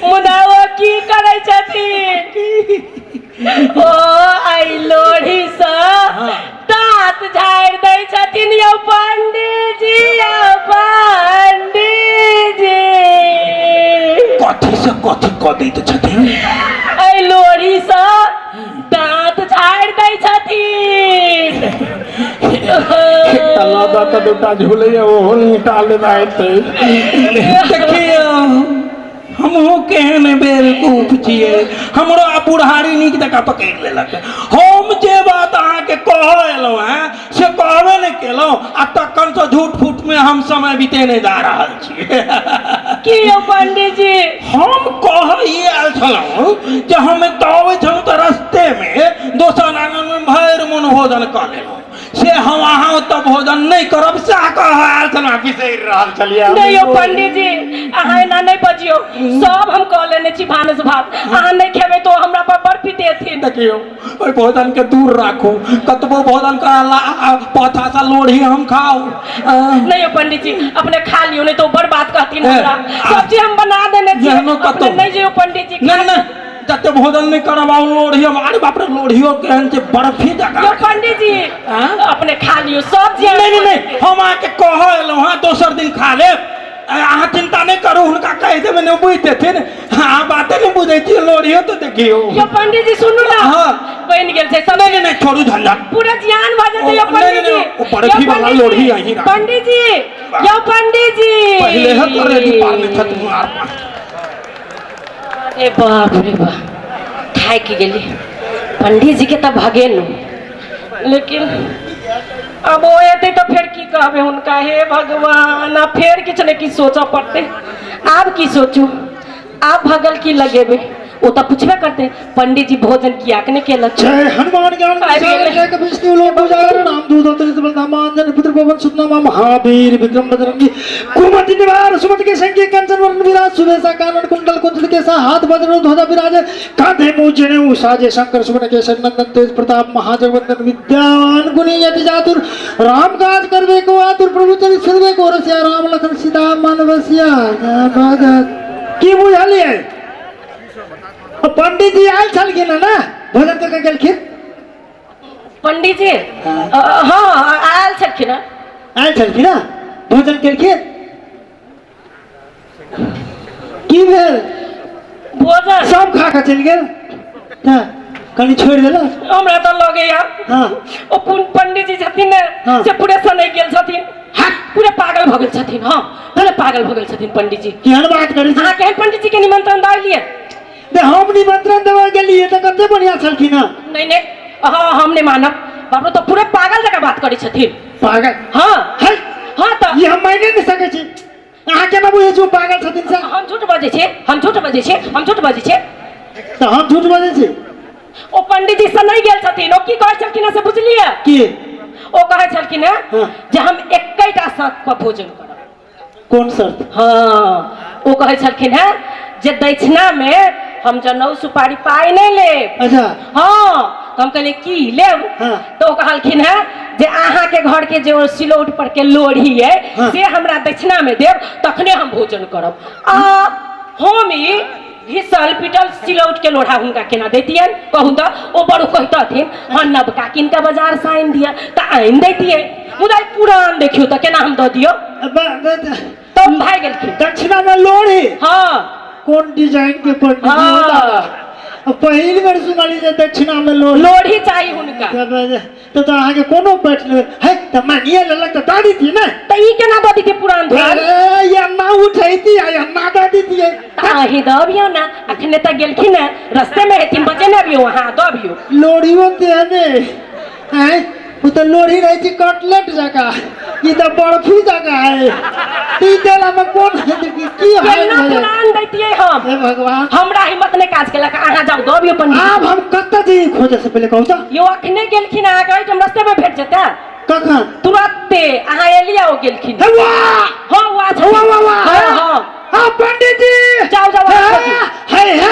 मुदा ओ की करै छथिन? ओ आई लोढ़ी सँ दाँत झाड़ि दै छथिन यौ पंडीजी, यौ पंडीजी। कथी से कथी कऽ दैत छथिन? एहि लोढ़ी सँ दाँत झाड़ि दै छथिन। एकटा लऽ दऽ कऽ दूटा झूलैया, ओहो निकाल लेना हेतै। देखियौ, हमहूँ केहन बेवकूफ छियै, हमरो आ बुढ़ारी नीक जकाँ पकड़ि लेलक। हम जे बात अहाँके कहऽ एलहुँ हेँ से कहबे नहि केलहुँ, आ तखनसँ झूठ फूटमे हम समय बितेने जा रहल छी। की यौ पंडीजी? हम कहऽ ई आयल छलहुँ जे हम एतऽ अबै छलहुँ तऽ रस्तेमे दोसर आङनमे भरि मोन भोजन कऽ लेलहुँ, से हम अहाँ ओतऽ भोजन नहि करब सएह कहऽ आयल छलहुँ, बिसरि रहल छलियै। नहि यौ पंडीजी, अहाँ एना नहि बजियौ। सब हम कऽ लेने छी भानस भात, अहाँ नहि खेबै तऽ ओ हमरा पर बड़ पिटेथिन। देखियौ, ओहि भोजन के दूर राखू, कतबो भोजन करला पाछा से लोढ़ी हम खाउ। नहि यौ पंडीजी, अपने खा लियौ, नहि तऽ ओ बड़ बात कहथिन हमरा। सब चीज हम बना देने छी, जेहनो अपने कतौ। नहि जइयौ पंडीजी। नहि नहि, जते भोजन नहि करब आउ लोढ़ी हम। अरे बाप रे, लोढ़ियो केहन छै, बर्फी जकाँ। यौ पंडीजी, अपने खा लियौ सब चीज। नहि नहि नहि, हम अहाँके कहऽ एलहुँ हँ, दोसर दिन खा लेब, अहाँ चिंता नहि करू। हुनका कहि देबै ने, बुझि जेथिन। अहाँ बाते नहि बुझै छियै, लोढ़ियो तऽ देखियौ। यौ पंडीजी, सुनू ना। हाँ। बनि गेल छै सब। नहि नहि नहि, छोड़ू झंझट। पूरा जियान भऽ जेतै यौ ओ, नहि, पंडीजी। नहि, ओ बर्फी यौ वाला पंडीजी, लोढ़ी अहीं राखू। पंडीजी, यौ पंडीजी। पहिले है तो रेडी पार नहि छथि आर पार। अरे बाप रे बाप, थाकि गेली। पंडीजी के तऽ भगेलहुँ, लेकिन अब ओ एतै तऽ फेर की कहबै हुनका? हे भगवान, आब फेर किछु ने किछु सोचऽ पड़तै। आब की सोचू? आब भगल की लगेबै? ओ तऽ पुछबे करतै, पंडीजी भोजन कियाक नहि केलक? जय हनुमान ज्ञान आबि सागर गेलै। जय कपीश लोक उजागर, राम दूत अतुलित बलधामा, अंजन पुत्र पवन सुत नामा, महावीर विक्रम बजरंगी, कुमति निवार सुमति के संगे, कंचन वरण विराज सुबेसा, कानन कुंडल कुंचल केसा, हाथ वज्र ध्वजा विराजे, कांधे मुँह जनेऊ साजे, शंकर सुमन केसर नंदन तेज प्रताप महाजगवंदन, विद्यावान गुणी यति चातुर, राम काज करबे को आतुर, प्रभु चरित सुनबे को रसिया, राम लखन सीता मन बसिया। जय भगत। की बुझलियै? पंडित जी आयल छलखिन हँ ने, भोजन कऽ के गेलखिन? पंडीजी हँ, आयल छलखिन हँ। आयल छलखिन हँ, भोजन केलखिन? की भेल? भोजन सब खा कऽ चलि गेल, हँ, कनि छोड़ि देलक। हमरा तऽ लगैया ओ पंडीजी छथिन ने, से पूरे सनकि गेल छथिन, पूरे पागल भऽ गेल छथिन। हँ, पूरे पागल भऽ गेल छथिन पंडीजी। केहन बात करै छी? अहाँ केहन पंडीजी के निमंत्रण दऽ एलियै? ने हम निमंत्रण देबऽ गेलियै तऽ कते बढ़िया छलखिन हँ। नहि नहि, हँ, हम नहि मानब। बाप रे, तऽ पूरे पागल जकाँ बात करै छथिन। पागल? हँ। है। हँ तऽ ई हम मानि नहि सकै छी। अहाँ केना बुझै छी ओ पागल छथिन से? हम झूठ बजै छियै? हम झूठ बजै छियै? हम झूठ बजै छियै? तऽ हम झूठ बजै छी? ओ पंडीजी से नहि गेल छथिन। ओ की कहै छलखिन हँ से बुझलियै? की? ओ कहै छलखिन हँ जे हम एकेटा शर्त पर भोजन करब। कोन शर्त? हँ, ओ कहै छलखिन हँ जे दक्षिणा में हम जनउ सुपारी पाइ नहि लेब। अच्छा। हँ, तऽ हम कहलियै की लेब? तऽ ओ कहलखिन हँ जे अहाँके घर के जे ओ सिलौट पर के लोढ़ी अइ से हमरा दक्षिणा में देब, तखने हम भोजन करब। आ हम ई घिसल पिटल सिलौट के लोढ़ा हुनका केना दैतियनि कहू तऽ? ओ बड़ कहितथिन, हँ, नवका कीन कऽ बाजार से आनि दिअ तऽ आनि दैतियै, मुदा ई पुरान देखियौ तऽ केना हम दऽ दियौ? तब भागि गेलखिन। दक्षिणा में लोढ़ी? हँ। कोन डिजाइन के पंडित? पहिल बेर सुनली जे दक्षिणा में लोढ़ी। लोढ़ी चाही हुनका। तऽ अहाँके कोनो पैठ नहि है तऽ मानिए लेलक तऽ दऽ दितियै ने। तऽ ई केना दऽ दितियै पुरान धुरान? अरे अन्ना उठैती आ अन्ना दऽ दितियै। तऽ अहीं दऽ अबियौ ने, अखने तऽ गेलखिन ने, रस्ते में हेथिन, बजेने अबियौ, अहाँ दऽ अबियौ। लोढ़ियो तेहने आँय, ओ तऽ लोढ़ी रहै छै कटलेट जकाँ, ई तऽ बर्फी जकाँ है। ई देला में कोन की हाल केना भऽ जायत? पुरान दैतियै हम? हे भगवान, हमरा हिम्मत नहि काज केलक। अहाँ जाउ, दऽ अबियौ पंडित। आब हम कतऽ जइयै खोजे से पहिले कहू तऽ। यौ, अखने गेलखिन, अहाँके ओहिठाम रस्ते में भेट जेतै। कखन? तुरते अहाँ एलियै, ओ गेलखिन। हे वाह! हँ, वाह छथिन। वाह, वाह, वाह! हँ हँ। हाँ पंडित जी, जाउ जाउ, हे अहाँ खोजू। हे हे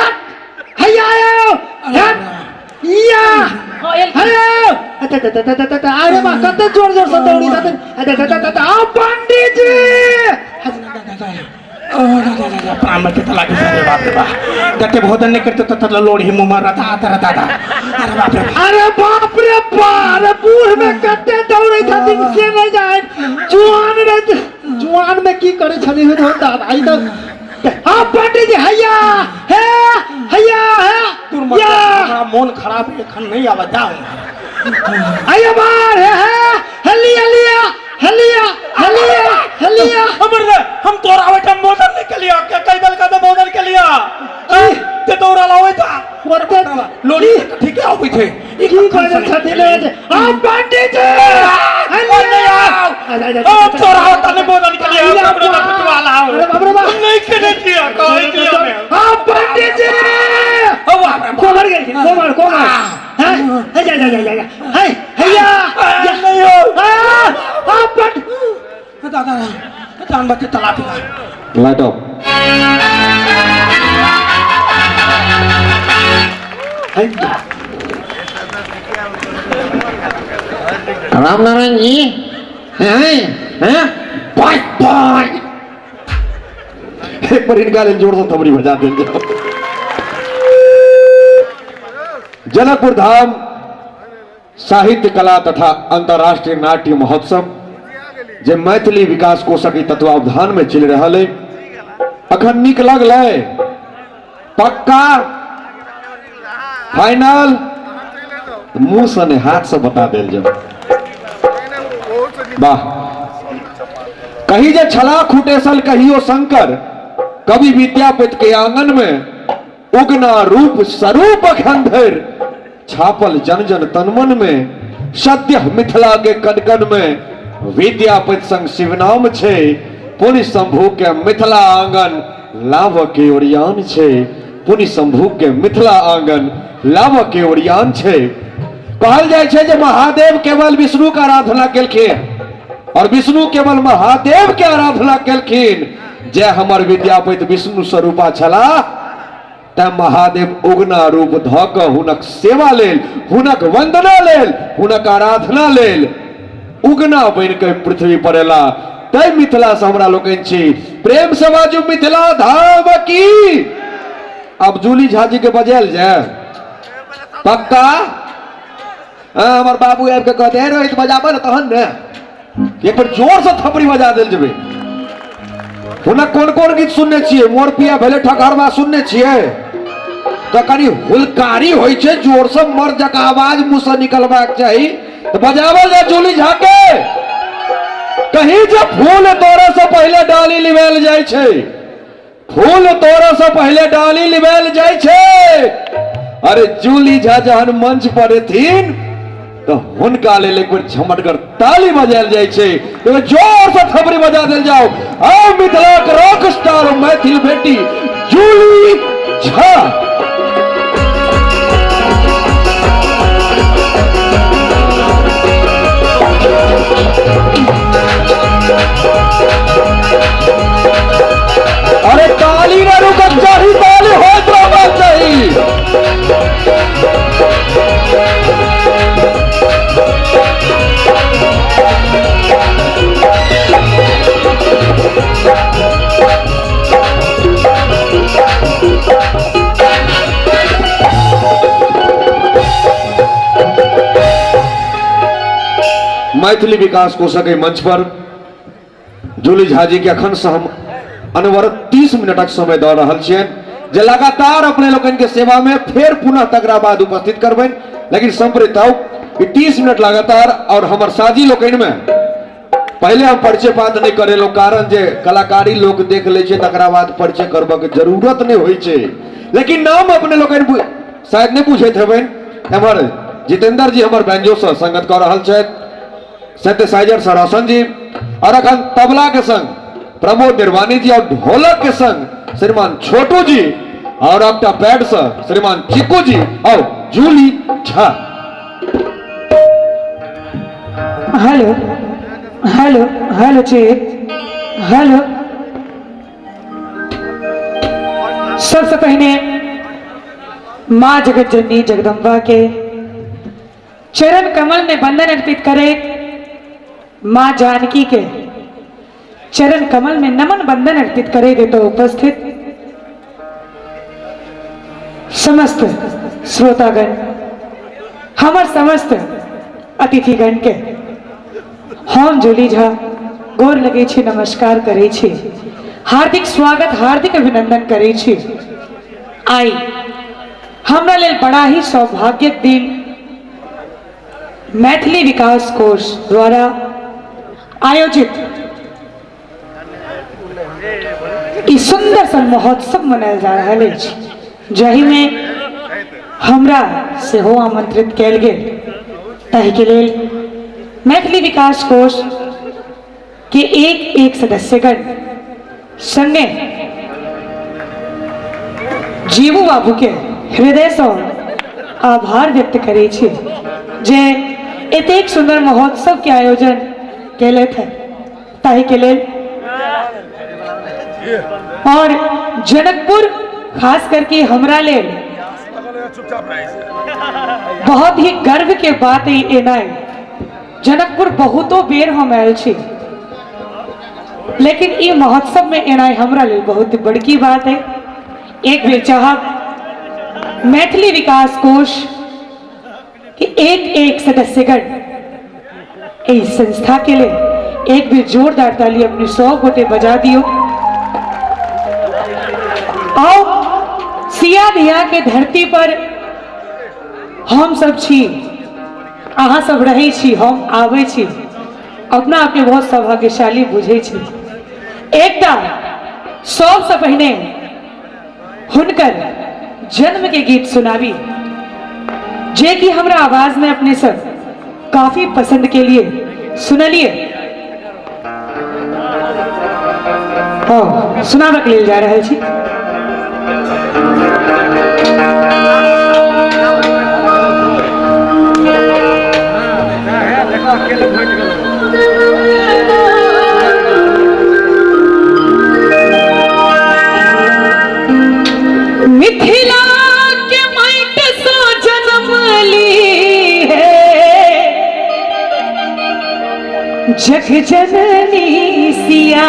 अरे बा कते जोर जोर से दौड़ी छथिन आ पंडित जी प्राण के तला के अरे बाप रे बाप जते भोजन नहीं करते तो तला लोड़ी मुंह में रता आता रता था अरे बाप रे अरे बाप रे बाप अरे बूढ़ में कते दौड़े छथिन से नहीं जाए जुआन रे जुआन में की करे छली हो तो आई तो आ पंडित जी हैया हे हैया हे दूर मत या हमरा मोन खराब है एखन नहीं आवा जाओ हैया बार हे हे हलिया लिया हलिया हलिया हलिया हमर रे हम तोरा ओहिठाम भोजन नहीं केलिया के कहि देलका तऽ भोजन केलिया ते तोरा लाबै ता ओते लोड़ी ठीके आबै छै ई की करे छथिन रे आ पंडित जी हलिया ओ तोरा ओतऽ नहि भोजन केलिया हमरो तऽ पुछवा लाओ अरे बाप रे बाप नहीं केने छियै कहै छियै हमे आ पंडित जी ओ बाप रे बाप। कोमर गेलखिन कोमर कोमर हैं हे जा जा जा जा हे हैया नहीं हो आ आ पंडित दादा जान बच्चे तला पिला लाइट ऑफ राम नारायण जी हैं हैं बाय बाय एक बार इनका लेल जोर से थपड़ी बजा देल जाओ। जनकपुर धाम साहित्य कला तथा अंतर्राष्ट्रीय नाट्य महोत्सव जे मैथिली विकास कोषक के तत्वावधान में चलि रहल है अखन नीक लगलै पक्का फाइनल मुंह से नहीं हाथ से बता देल जाओ। वाह कही जे छला खुटेसल कहियो शंकर कवि विद्यापति के आंगन में उगना रूप स्वरूप अखन धरि छापल जन जन तनमन में सद्य मिथिला के कण कण में विद्यापति संग शिवनाम छै पुनि शंभु के मिथिला आंगन लाभ के ओरियान छै पुनि शंभु के मिथिला आंगन लाभ के ओरियान छै। कहल जाइ छै जे महादेव केवल विष्णु के आराधना केलखिन और विष्णु केवल महादेव के आराधना केलखिन। जे हमर विद्यापति विष्णु स्वरूपा छला तैं महादेव उगना रूप धऽ कऽ हुनक सेवा लेल, हुनक वंदना लेल, हुनक आराधना लेल उगना बनि कऽ पृथ्वी पर एला। तैं मिथिला से हमरा लोकनि छी। प्रेम से बाजू मिथिला धाम की। अब जूली झा जी के बजायल जाय पक्का? हाँ, हमर बाबू आबि कऽ कहते हे रोहित बजाबऽ ने तहन ने एक बेर जोर से थपड़ी बजा देल जेबै। हुनक कोन कोन गीत सुनने छियै? मोर पिया भेलै ठकहरवा सुनने छियै? तऽ कनि हुलकारी होइ छै, जोर से मर जकाँ आवाज मुँह से निकलबाक चाही। तऽ बजावल जाय जूली झा के। कहीं जे फूल तोड़े से पहिले डाली लिबेल जाइ छै, फूल तोड़े से पहिले डाली लिबेल जाइ छै। अरे जूली झा जहन मंच पर एथिन तो हुनका लेल एक बेर झमटगर ताली बजायल जाइ छै। एक बेर जोर से थपड़ी बजा देल जाओ। आओ मिथिलाक रॉक स्टार मैथिल बेटी जूली झा। अरे ताली ना रुकक चाही, ताली होइत रहबाक चाही। मैथिली विकास कोषक एहि मंच पर जूली झा जी के अखन से हम अनवरत 30 मिनटक समय दऽ रहल छियनि जे लगातार अपने लोकनि के सेवा में फेर पुनः तकरा बाद उपस्थित करबनि। लेकिन संप्रीत आउ ई 30 मिनट लगातार। और हमर साजी लोकनि में पहले हम परिचय पात नहीं करेलहुँ, कारण जे कलाकारी लोक देख लै छै तकरा बाद परिचय करबऽ के जरूरत नहीं होइ छै। लेकिन नाम अपने लोकनि शायद नहीं बुझैत हेबनि। एम्हर जितेंद्र जी हमर बैंजो से संगत कऽ रहल छथि, सिंथेसाइजर सर रोशन जी, और अखन तबला के संग प्रमोद निर्वाणी जी, और ढोलक के संग श्रीमान छोटू जी, और एकटा पैड से श्रीमान चिक्कू जी और Julie Jha. Hello hello hello check hello. सबसे पहले माँ जगत जननी जगदम्बा के चरण कमल में बंदन अर्पित करैत माँ जानकी के चरण कमल में नमन बंदन अर्पित करैत एतऽ उपस्थित समस्त श्रोतागण, हमर समस्त अतिथिगण के हम जूली झा गोर लगै छी, नमस्कार करै छी, हार्दिक स्वागत हार्दिक अभिनंदन करै छी। आई हमरा लेल बड़ा ही सौभाग्यक दिन मैथिली विकास कोष द्वारा आयोजित ई सुंदर सन महोत्सव मनायल जा रहल अछि, जाहिमे हमरा सेहो आमंत्रित कयल गेल। ताहिके लेल मैथिली विकास कोष के एक एक सदस्यगण संगे जीवू बाबू के हृदयसँ आभार व्यक्त करै छी जे एतेक सुंदर महोत्सव के आयोजन केलथि है, ताहिके लेल। और जनकपुर खास करके हमरा लेल बहुत ही गर्व के बात है एनाइ। जनकपुर बहुतो बेर हम आयल छी, लेकिन ई महोत्सव में एनाइ हमरा लेल बहुत बड़की बात है। एक बेर चाहब मैथिली विकास कोष के एक एक सदस्यगण एहि संस्था के लेल एक बेर जोरदार ताली अपने 100 गोटे बजा दियो। आओ सिया धिया के धरती पर हम सब छी, अहाँ सब रहै छी, हम आबै छी, अपना आपके बहुत सौभाग्यशाली बुझै छी। एकटा सबसँ पहिने हुनकर जन्म के गीत सुनाबी, जे कि हमरा आवाज में अपने सब काफी पसंद के लिए सुनलिए। हाँ, सुनाबक लेल जा रहल छी। मिथिला के माइट सो जन्म ली है जग जननी सिया,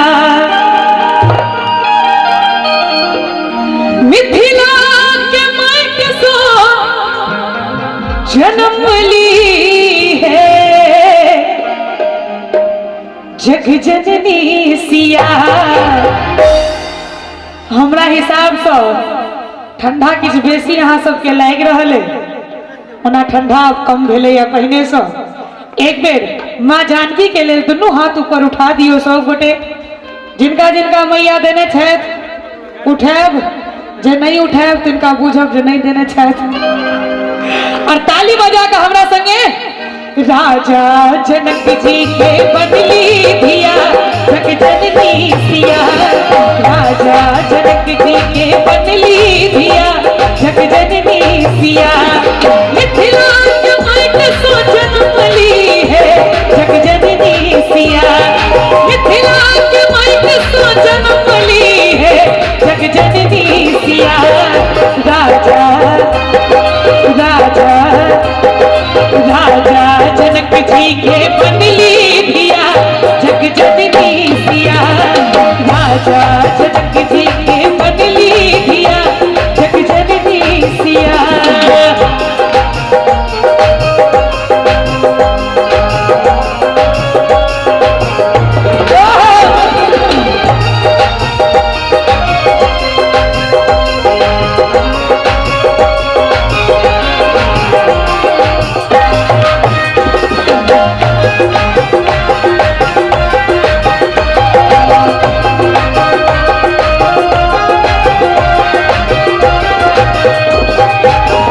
मिथिला के माइट सो जन्म ली है जग जननी सिया। हमरा हिसाबसँ ठंडा किछु बेसी अहाँ सबके लागि रहल है, ओना ठंडा आब कम भेलैया पहिनेसँ। एक बेर माँ जानकी के लेल दुनू हाथ ऊपर उठा दियौ सब गोटे, जिनका जिनका मैया देने छथि उठायब, जे नहीं उठायब तिनका बुझब जे नहीं देने छथि। और ताली बजा के हमरा संगे राजा जनक जी के बदली धिया जग जननी सिया, राजा जनक जी के बदली धिया जग जननी सिया, मिथिला के माइट सो जन्म ली है जग जननी सिया, मिथिला के माइट सो जन्म ली है जग जननी सिया, राजा राजा राजा जनक जी के बनली धिया जग जननी सिया, राजा जनक जी के बनली धिया जग जननी सिया।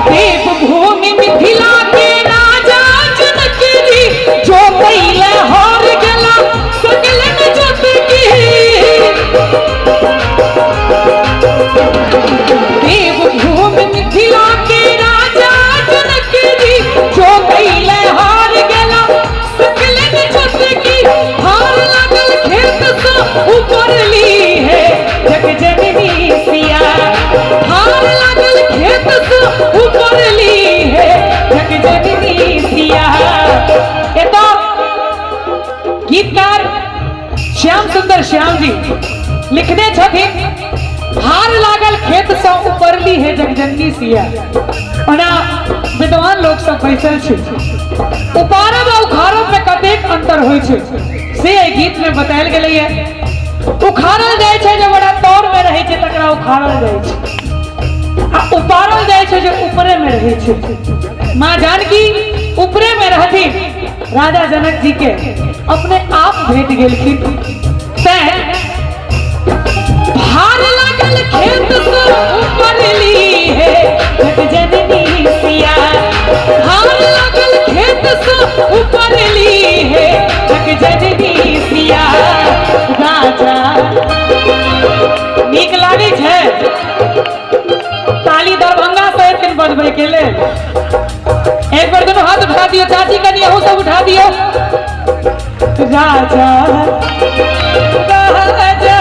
देव भुवन जी लिखने छथिन, हार लागल खेत से उपरली है जगजननी सिया। ओना विद्वान लोक सब बैसल छै, उपारब आ उखाड़ब में कतेक अंतर होइ छै से एहि गीत में बतायल गेलैए। उखाड़ल जाइ छै जे बड़ा तौर में रहै छै तकरा उखाड़ल जाइ छै, आ उपारल जाइ छै जे ऊपरे में रहै छै। माँ जानकी ऊपरे में रहथिन, राजा जनक जी के अपने आप भेट गेलखिन। तैं भार लागल खेत से उपरली है जग जननी सिया, भार लागल खेत से उपरली है जग जननी सिया। राजा नीक लागै छै ताली दरभंगा से एथिन बजबै के लेल। एक बार दोनों हाथ उठा दियो चाची, कनी अहूँ सब उठा दियो। राजा राजा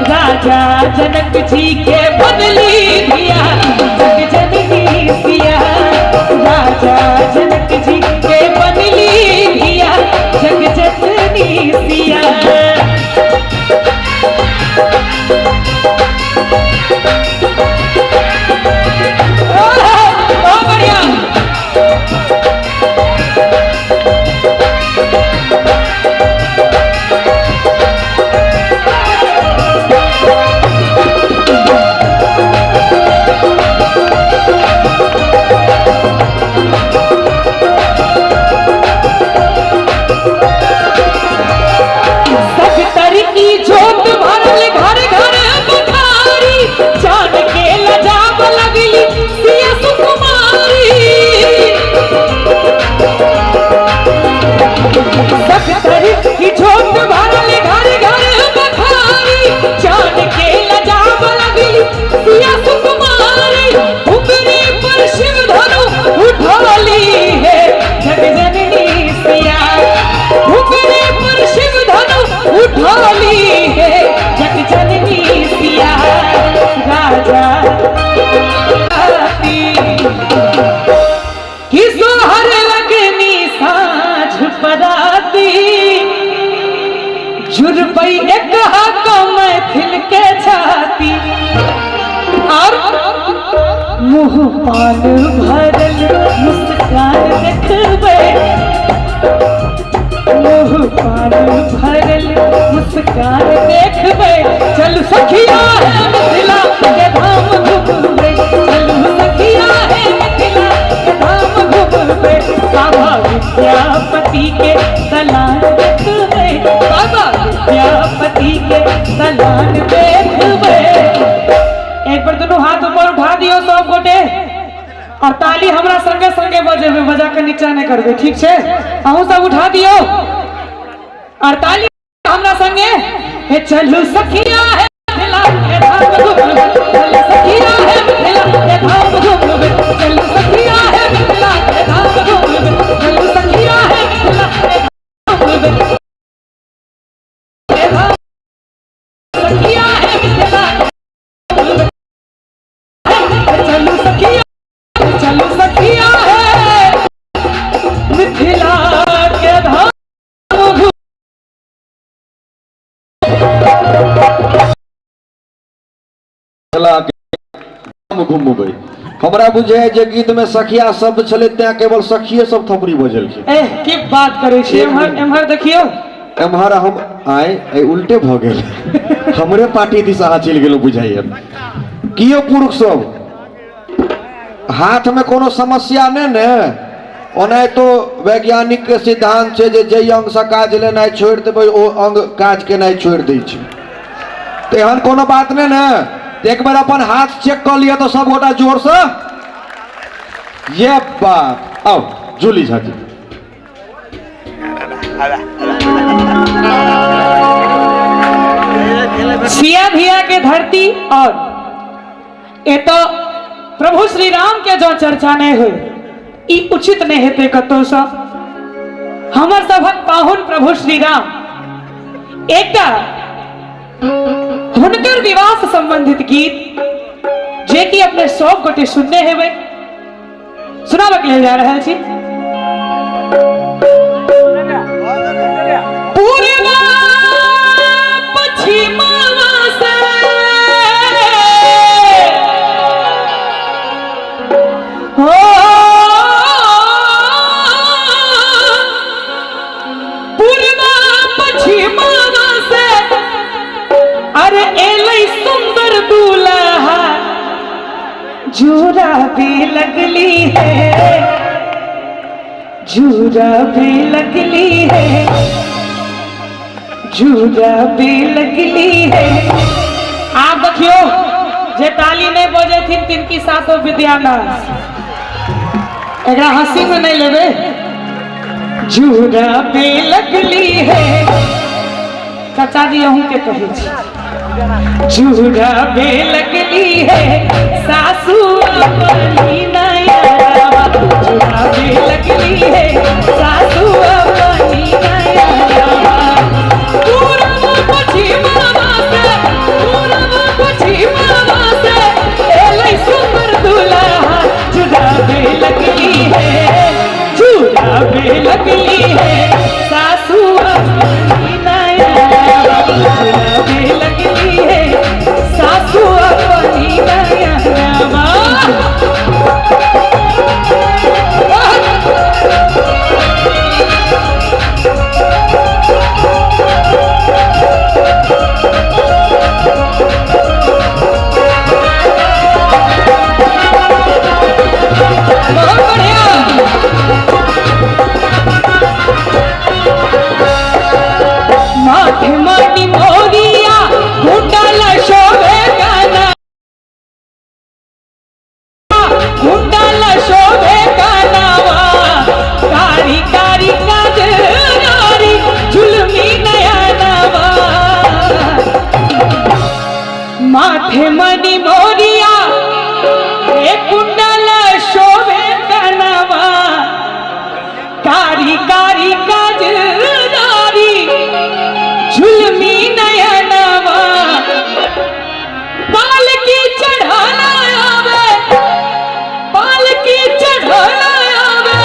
राजा जनक जी के बदली दिया जग जननी सिया, राजा जनक जी के बदली दिया जग जननी सिया। बहुत बढ़िया। सगतर की जोत भरल घर घर बखारी, चांद के लजाब लगली सिया सुकुमारी। सगतर की जोत भरल घर घर बखारी, चांद के लजाब लगली सिया सुकुमारी। उपरे पर शिव धनु उठौली है जग जननी सिया, उपरे पर शिव धनु उठौली है जग जननी सिया। राजा कि सोहर लगनी साँझ पराती, जुड़बई एक हाथ मैथिल के छाती। और मुँह पान भरल मुस्कान देखबै, मुँह पान भरल मुस्कान देखबै, चलू सखिया है मिथिला के धाम घुमबै, चलू सखिया है मिथिला के धाम घुमबै, बाबा विद्यापति के दलान देखबै, बाबा विद्यापति के दलान देखबै। एक बार दोनों हाथ ऊपर उठा दियो सब गोटे, और ताली हमरा संगे संगे बजेबे, बजा के नीचा नहीं करबे, ठीक छै? अहूँ सब उठा दियो और ताली हमरा संगे। हे चलू सखिया है मिथिला के धाम घुमबै, चलू सखिया है मिथिला के धाम घुमबै, चलू सखिया है मिथिला के धाम घुमबै, चलू सखिया है मिथिला के धाम घुमबै, सखिया है मिथिला, चलू सखिया, चलू सखिया है मिथिला के धाम। मिथिला के धाम घुमबै। हमरा बुझाय जे गीत में सखिया शब्द छलै तें केवल सखिए सब थपड़ी बजेलखिन। एह की बात करै छी, एम्हर एम्हर देखियौ, एम्हर हम आय एहि उल्टे भऽ गेल, हमरे पार्टी दिस अहाँ चलि गेलहुँ बुझाइए। कियो पुरुष सब हाथ में कोनो समस्या नहि ने? ओनाहितो वैज्ञानिक के सिद्धांत छै जे जाहि अंगसँ काज लेनाइ छोड़ि देबै ओ अंग काज केनाइ छोड़ि दै छै, तऽ एहन कोनो बात नहि ने? तऽ एक बेर अपन हाथ चेक कऽ लिअ तऽ सब गोटा जोरसँ ये बात। आउ जूली झा जी। सिया धिया के धरती और एतऽ प्रभु श्री राम के जो चर्चा नहीं हुई ई उचित नहीं हेतै कतौसँ। हमर सभक पाहुन प्रभु श्री राम, एकटा हुनकर विवाह से संबंधित गीत जे कि अपने सब गोटे सुनने हेबै सुनाबक लेल जा रहल छी। पूर्वा जुराबे लगली है, जुराबे लगली है, जुराबे लगली है। आब देखियो जे ताली नहीं बजेथिन तिनकी सासो विद्यानाश, एकरा हंसी में नहीं लेबे। जुराबे लगली है, चाचा जी अहूँ के कहै छी, जुराबे लगली है सासू अपनी नया, जुराबे लगली है सासू अपनी नया। पूरब पछिमवा से, पूरब पछिमवा से एलै सुंदर दुल्हा, जुराबे लगली है, जुराबे लगली है सासू अपनी नया, जुराबे लगली है सासू अपनी नया। बहुत बढ़िया। माथे माटी मोरिया कुंडल शोभे गाना, कुंडल शोभे गानावा, कारी कारी काजरारी झुलमी नया नवा। माथे मणि मोरिया ए कुंडल शोभे गानावा, कारी कारी काजरारी झुलमी नया नवा। पालकी चढ़ाना आवे, पालकी चढ़ाना आवे,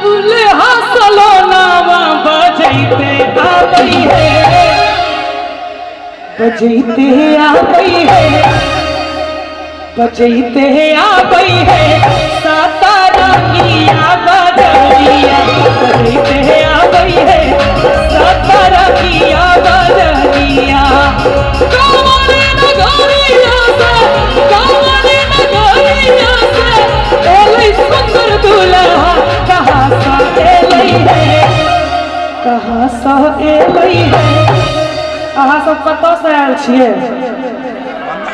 दुल्हा सलोनावा बजैते आबै है, बजैते आबै है, बजैते आबै है सतरंगिया बजरिया, बजैते आबै है सतरंगिया बजरिया। कांवरे नगरिया से, कांवरे नगरिया से एलै सुंदर दुल्हा, कहाँ से एलै है, कहाँ से एलै है। अहाँ सब कतऽसँ आयल छियै?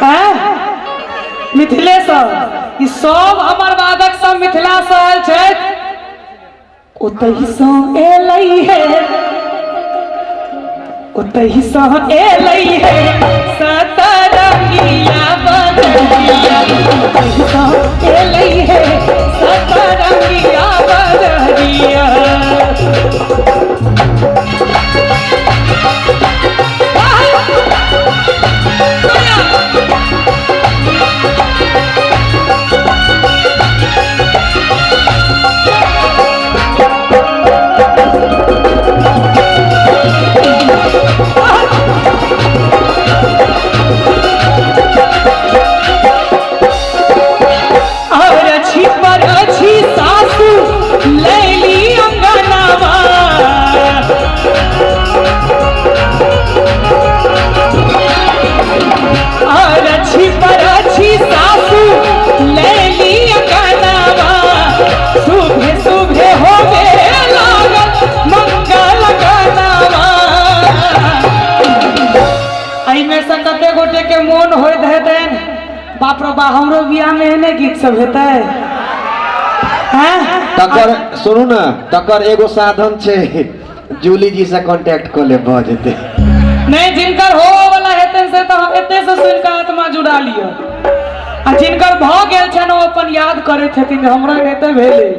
आँय, मिथिलेसँ? ई सब हमर वादक सब मिथिलासँ आयल छथि। ओतहिसँ एलै है, ओतहिसँ एलै है सतरंगिया बदरिया, ओतहिसँ एलै है सतरंगिया बदरिया। और अच्छी पर अच्छी सासू लैली अंगनावा, और अच्छी पर अच्छी सासू लैली अंगनावा, सुबह सुबह होवे लागल मंगल गानावा। एहिमे से कते गोटे के मोन होइत हेतनि, बाप रे बा हमरो बियाह में एहने गीत सब हेतै? हैं? तकर सुनू ने, तकर एगो साधन छै, जूली जी से कांटेक्ट कऽ लेब, भऽ जेतै। नहीं, जिनकर हो वाला हेतनि से तऽ एते से सुनि कऽ आत्मा जुड़ा लिअ, आ जिनकर भऽ गेल छनि ओ अपन याद करैत हेथिन जे हमरो एनाहिते भेलै।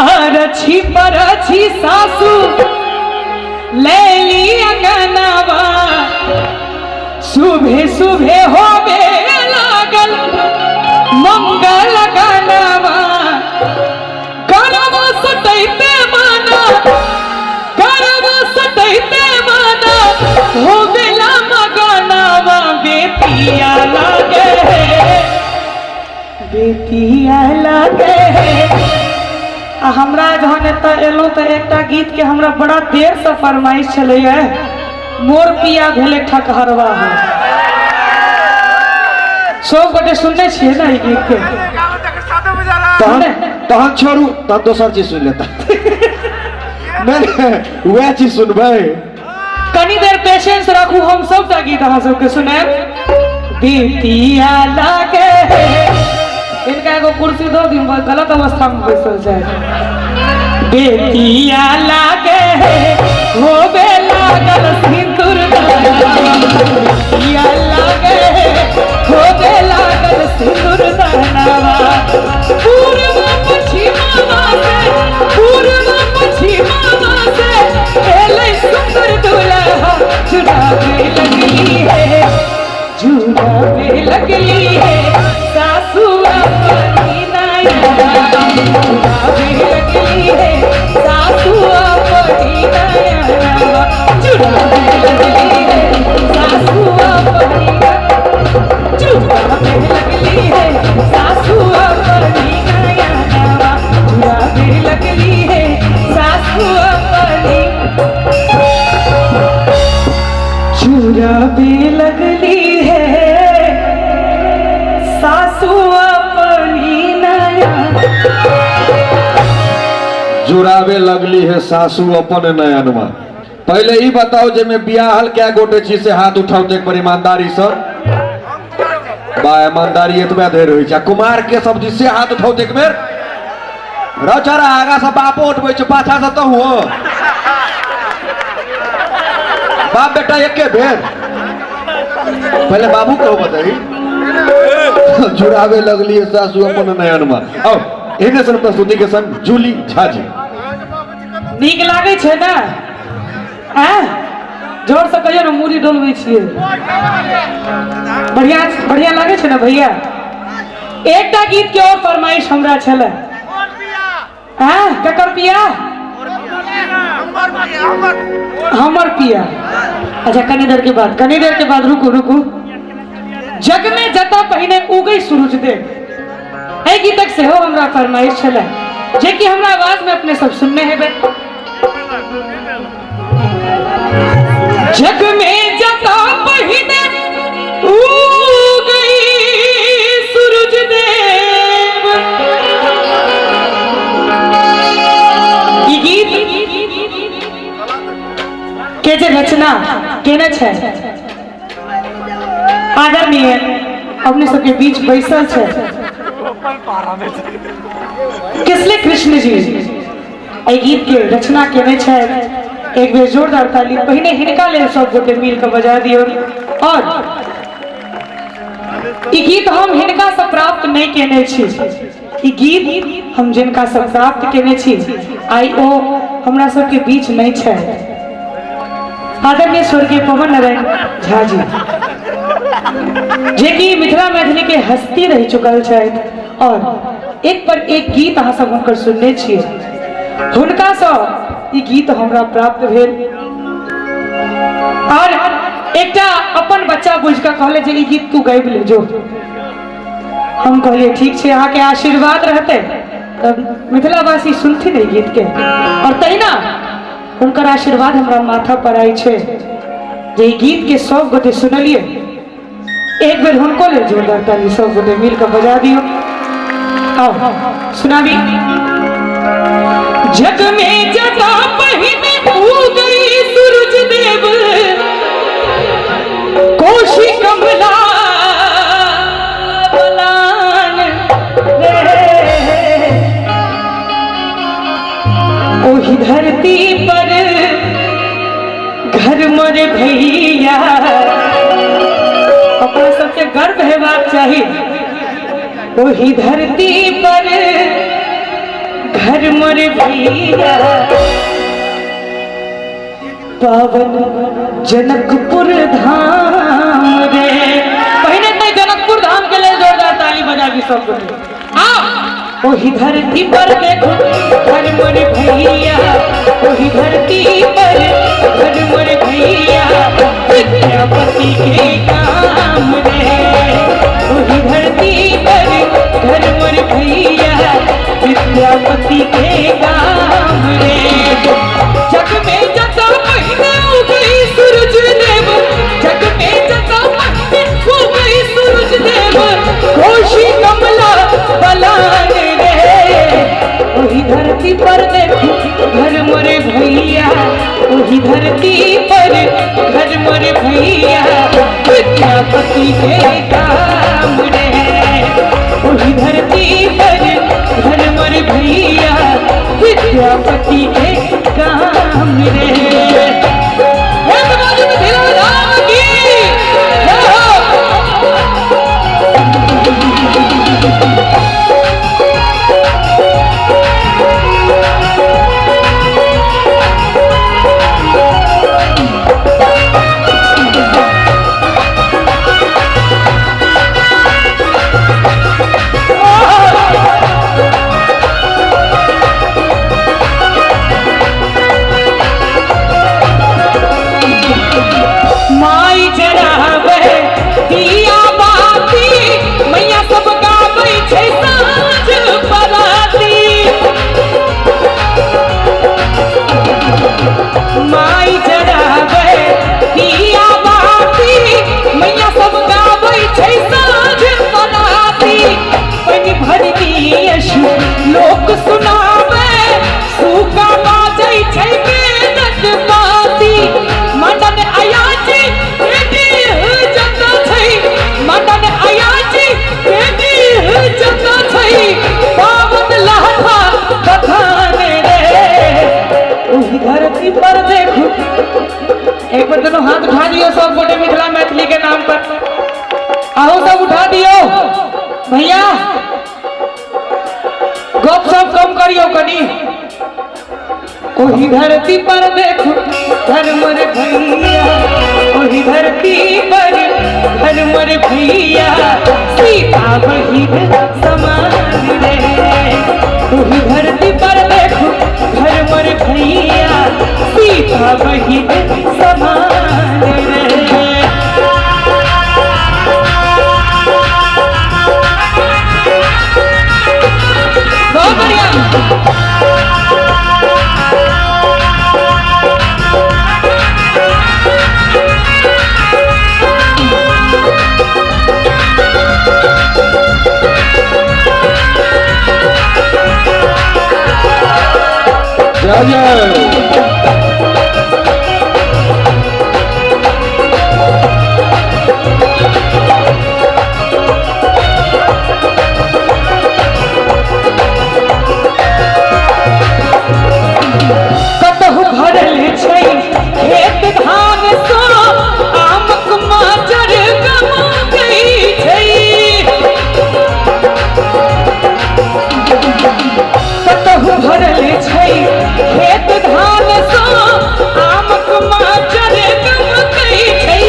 अरछी परछी सासू लैली अंगनावा, सुबह सुबह होबे लागल मंगल गानावा। गरवा सटैते माना, गरवा सटैते माना, होबेला मगनावा। बेतिया लागे है, बेतिया लागे है। आ हमरा जहन एतऽ एलहुँ तऽ एकटा गीत के हमरा बड़ा देर से फरमाइश छलैया, मोर पिया भेले ठकहरवा हो। सब गोटे सुनने छियै ने ई गीत के? तहन तहन छोड़ू, तहन दोसर चीज सुनि लेता। नहि, वएह चीज सुनबै। कनी देर पेशेंस राखू, हम सबटा गीत अहाँ सबके सुनायब। बीतिया लागे, इनका एगो कुर्सी दो दिन गलत अवस्था में बैसल जाए। बेटिया लागे होबे लागल सिंदूर, बेटिया लागे होबे लागल सिंदूर दानवा। पूर्व पश्चिमा से, पूर्व पश्चिमा से एलै सुंदर दुल्हा, चुरावे लगली है, चुरावे लगली है सासू अपनी नया, चुरावे लगली है सासू अपनी नया, चुरावे लगली है सासू अपनी, चुरावे लगली है सासू अपनी नया, चुरावे लगली है सासू अपनी, चुरावे लगली है सासू अपनी नया, जुड़ावे लगली है सासू अपन नयनमा। पहले ई बताओ जे में बियाहल क्या गोटे छी से हाथ उठाओ तो एक बार ईमानदारी से। बा ईमानदारी एतबे देर होइ छै। कुमार के सब जी से हाथ उठाओ तो एक बेर। रचरा आगा से बापो उठबै छै, पाछा से तो हुओ। बाप बेटा एके बेर। पहले बाबू कहो बताई। जुड़ावे लगली है सासू अपन नयनमा। आओ एहने सन प्रस्तुति के संग जूली झा जी। नीक लागै छै ने? आँ जोर से कहियो ने, मूड़ी डोलबै छियै। बढ़िया बढ़िया लागै छै ने भैया? एकटा गीत के और फरमाइश हमरा छलै। आँ ककर पिया? हमर पिया। अच्छा कनी देर के बाद, कनी देर के बाद, रुकू रुकू। जग में जता पहिने उगै सूरज देव, एहि गीतक सेहो हमरा फरमाइश छलै, जे कि हमरा आवाज में अपने सब सुनने हेबै। जग में जता पहिने उगै सूरज देव, ई गीत के जे रचना केने छै आदरणीय अपने सबके बीच बैसल छै किसले कृष्ण जी, एहि गीत के रचना केने छै। एक बेर जोरदार ताली पहिने हिनका लेल सब गोटे मिल के बजा दियौ। और ई गीत हम हिनका से प्राप्त नहीं केने छी, ई गीत हम जिनका से प्राप्त केने छी आई ओ हमरा सबके बीच नहीं छै। आदरणीय स्वर्गीय पवन नारायण झा जी, जे कि मिथिला मैथिली के हस्ती रह चुकल छथि और एक पर एक गीत अहाँ सब हुनकर सुनने छियै, हुनका से ई गीत हमरा प्राप्त भेल। और एकटा अपन बच्चा बुझि कऽ कहले जे ई गीत तू गाबि ले जो। हम कहलिए ठीक छै, अहाँ के आशीर्वाद रहतै तब मिथिलावासी सुनथिन एहि गीत के। और तहिना हुनकर आशीर्वाद हमरा माथा पर आई छै जे ई गीत के सब गोटे सुनलिए। एक बेर हुनको लेल जोरदार ताली सब गोटे मिल के बजा दियौ। आओ सुनाबी। जग में जता पहिने उगई सूरज देव, कोशी कमला बलान रे, ओही धरती पर घर मोर भैया। अपना सबके गर्व हेबाक चाही, ओही धरती पर घर मोर भैया, पावन जनकपुर धाम रे। पहिने तऽ जनकपुर धाम के लेल जोरदार ताली बजाबी सब गोटे। आओ ओही धरती पर देखो घर मोर भैया, ओही धरती पर घर मोर भैया, विद्यापति के काम रे। ओही धरती पर घर मोर भैया, विद्यापति के काम रे। जग में जता पहिने उगई सूरज देव, जग में जता पहिने उगई सूरज देव, विद्यापति के काम रे। ओही धरती पर धर्मर भैया विद्यापति के काम रे। एक बाजू मिथिला धाम की जय हो। माई जरावे दिया बाती, मैया सब गाबै छै साँझ पराती। माई जरावे दिया बाती, मैया सब गाबै छै साँझ पराती। पानि भरती यशु लोक सुनावे, सूखा बाजै छै वेदक पाती। मंडन अयाची बेटी जत छै, मंडन अयाची बेटी जत छै, पावन लहठा बथान रे। ओही धरती पर देखू, एक बार दोनों हाथ उठा दियो सब गोटे मिथिला मैथिली के नाम पर। आओ सब उठा दियो भैया, गप सप कम करियो कनी। ओही धरती पर देखो धर्मर भैया, ओही धरती पर धर्मर भैया सीता बहिन समान रे। ओही धरती पर देखो धर्मर भैया सीता बहिन समान रे। बहुत बढ़िया। जय जय। कतहु भरल छै खेत धान सँ, आमक माजर गमकै छै। कतहु भरल छै खेत धान सँ, आमक माजर गमकै छै।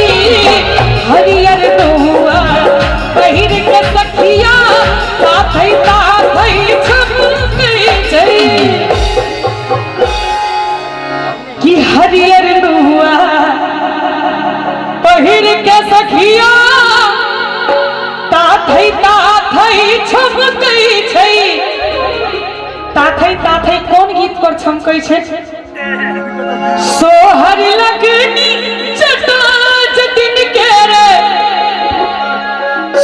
हरियर नौआ पहिर के सखिया ताथै ताथै छमकै छै। कि हरियर नुआ पहिर के सखिया ताथै ताथै छमकै छै। ताथै ताथै कोन गीत पर छमकै छै? सोहर लगनी जटा जटिन के रे,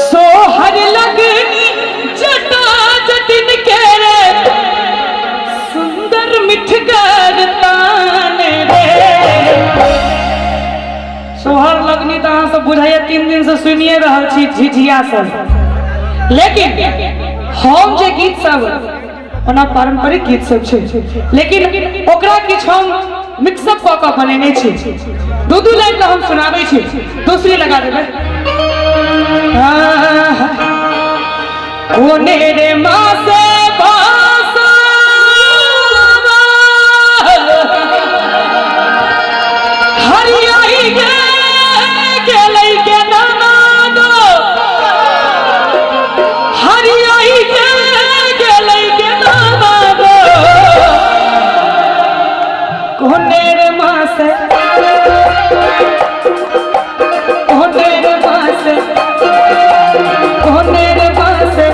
सोहर लगनी जटा जटिन के रे, सुंदर मिठगर तान रे। सोहर लगनी तऽ अहाँ सब बुझाइया 3 दिन से सुनिए रहल छी झिझिया सब। लेकिन हम जे गीत सब ओना पारंपरिक गीत सब छै, लेकिन ओकरा किछु हम मिक्सअप कऽ कऽ बनेने छी। दू दू लाइन तऽ हम सुनाबै छी, दूसरी लगा देबै। कोने रे माँ से बासा हरियाई गे गेलै के नाना दो, हरियाई गे गेलै के नाना दो। कोने रे माँ से, कोने रे माँ से, कोने रे माँ से।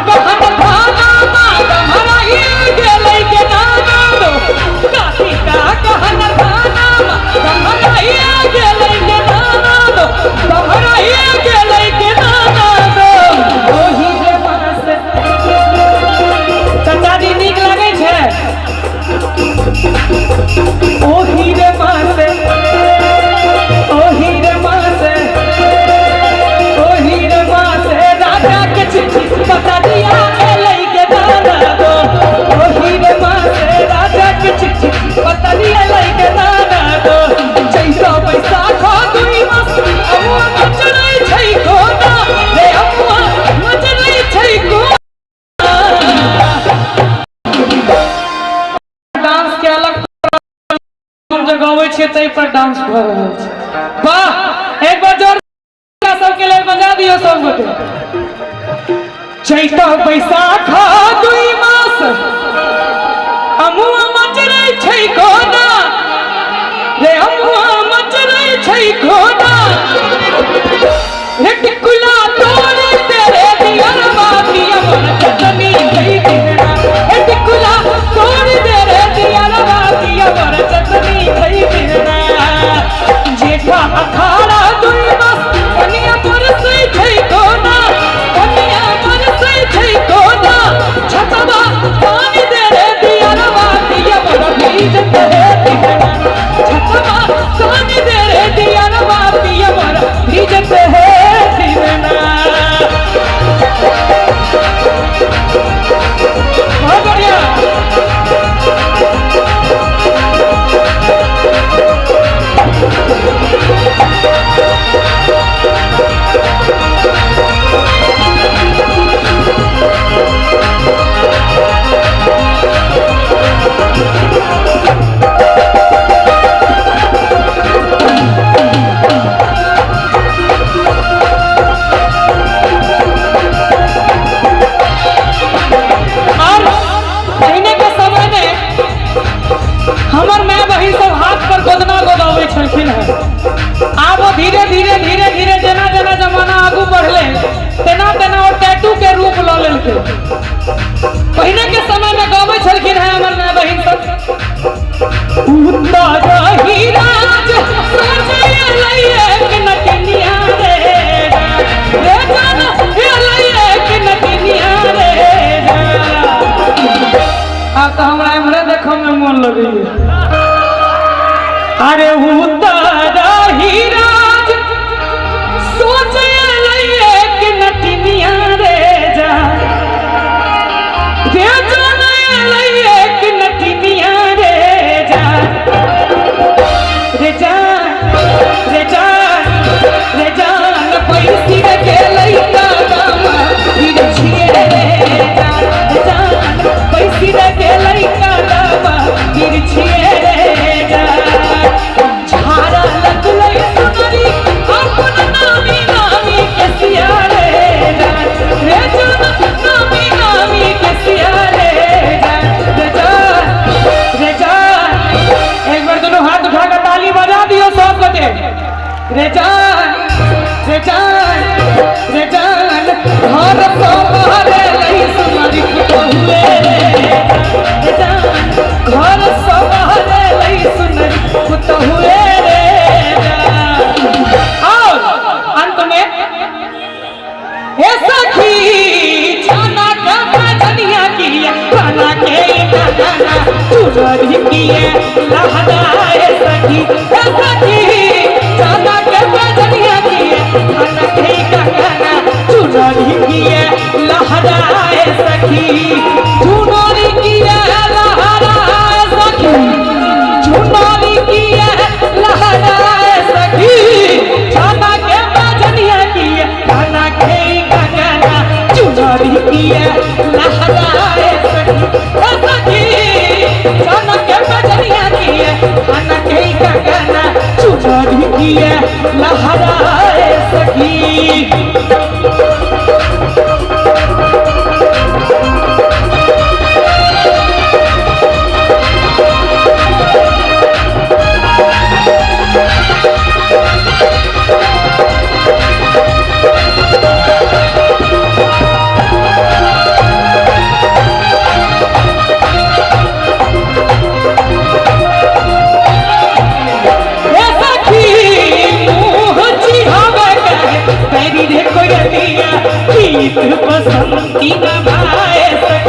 अगहन धाना गमराई गेलै के नाना दो कातिका अगहन धाना गमराई गेलै के नाना दो गमराई गेलै के नाना दो ओही जे मास। चाचा जी नीक लगै छै। ओही रे मास, ओही रे मास, ओही रे मास राजा के चिट्ठी बता दिया एलै के दाना दो। ओही रे मास राजा के चिट्ठी बता दिया एलै के दाना दो। चैतो बैसाख दुई मास अमुआ मचरै छै कोना रे, अमुआ मचरै छै कोना। डांस के अलग हम जे गबै छियै ताहि पर डांस भऽ रहल छै। वाह, एक बार जोर सबके लेल बजा दियौ सब गोटे। चैत बैसाख दुई मास अमुआ मचरै छै कोना रे, अमुआ मचरै छै कोना रे। टिकुला तोड़े तेरे दियरवा पिया मन चटनी खई देना। हे टिकुला तोड़ दे रे दियरवा पिया मन चटनी खई देना। जेठा अखाड़ा दुई मास कनिया बरसै छै कोना, कनिया बरसै छै कोना। छतवा पानी दे रे दियरवा पिया मन भीजत रे दिहना। छतवा पानी दे रे दियरवा पिया मन भीजत है दिहना। बहुत बढ़िया। और पहिने के समय में हमर माय बहिन सब हाथ पर गोदना गोदाबै छलखिन हेँ। आब ओ धीरे धीरे धीरे धीरे जेना जेना जमाना आगू बढ़लै तेना तेना ओ टैटू के रूप लऽ लेलकै। पहिने के समय में गाबै छलखिन हेँ हमर माय बहिन सब। उतर ही राज सोचे एलै एक नटिनिया रे, रे जान एलै एक नटिनिया रे। आब तऽ हमरा एम्हरे देखऽ में मोन लगैया। अरे उतर ही राज सोचे एलै एक नटिनिया रे, जा रे जान एलै एक नटिनिया रे, जा रे जा रे जा रे जान। पैसी रे गेलै कादामा फिर छिए रे जा रे जान। पैसी रे गेलै कादामा फिर छिए रे जा। झाड़ा लगलै सुनरी अपन नामी नामी के सिया रे जा रे जान, नामी नामी के सिया रे जा रे जा रे जा। एक बार दोनों हाथ उठा कर ताली बजा दियो सब गोटे। रे जान रे जान रे जान घर सवारे लई सुनरी पुतहुए रे जान। घर सवारे लई सुनरी पुतहुए रे जान। और अंत में हे सखी छाना का भजनिया किया खाना के गाना चुनरी किए लहराए सखी। हे सखी छाना के भजनिया किए खाना के गाना चुनरी किए लहराए सखी। चुनरी किए लहराए सखी, चुनरी किए लहराए सखी। छाना के भजनिया किए खाना के गाना चुनरी किए लहराए सखी। हे सखी छाना के भजनिया किए खाना के गाना चुनरी किए लहराए सखी।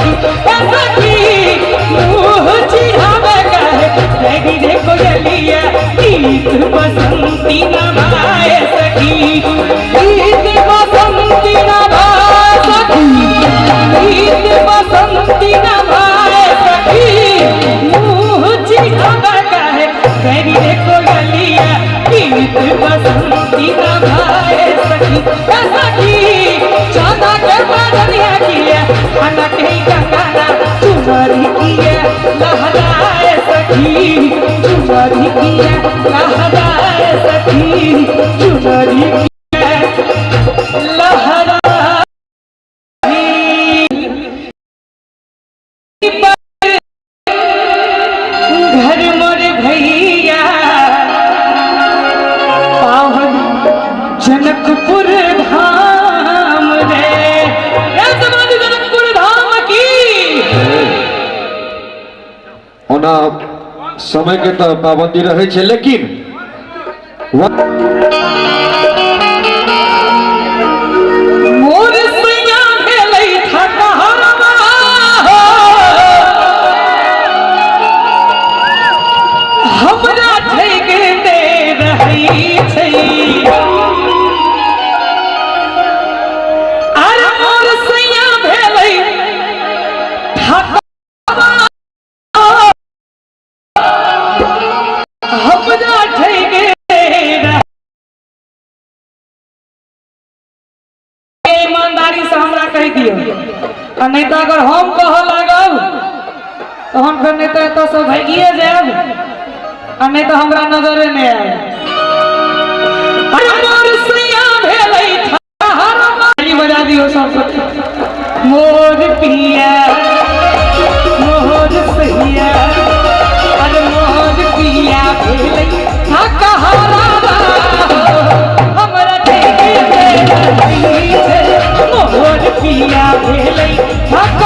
सखी, ए सखी मुँह चिढ़ावे काहे कैरी रे कोयलिया, गीत बसंती न भाए सखी, गीत बसंती न भाए सखी, गीत बसंती न भाए सखी, मुँह चिढ़ावे काहे कैरी रे कोयलिया, गीत बसंती न भाए सखी, ए सखी चांदा के बदलिया किया खाना के कंगाना चुनरी किया लहराए सखी, चुनरी किया लहराए सखी, चुनरी किया लहराए। घर मोर भैया पावन जनकपुर धाम रे, समाधि जनकपुर धाम की। ओना समय के तो पाबंदी रहे छै, लेकिन मोर सैया भेलै थकहरवा हो, हमरा ठैक दे रहै छै, अरे मोर सैया भेलै थकहरवा, हमरा ठैक दे रहै। ईमानदारी से हमरा कहि दियौ, आ नहीं तो अगर हम कह लागब तहन फेर नहीं तो एतऽ से भागिए जायब, आ नहीं तो हमरा नजरे नहीं आयब। अरे मोर सैया भेलै थकहरवा, बजा दियौ सब मोर पिया मोर सैया, अरे मोर पिया भेलै थकहरवा, हमरा ठेक दे रहै छै, मोर पिया भेलै थकहरवा।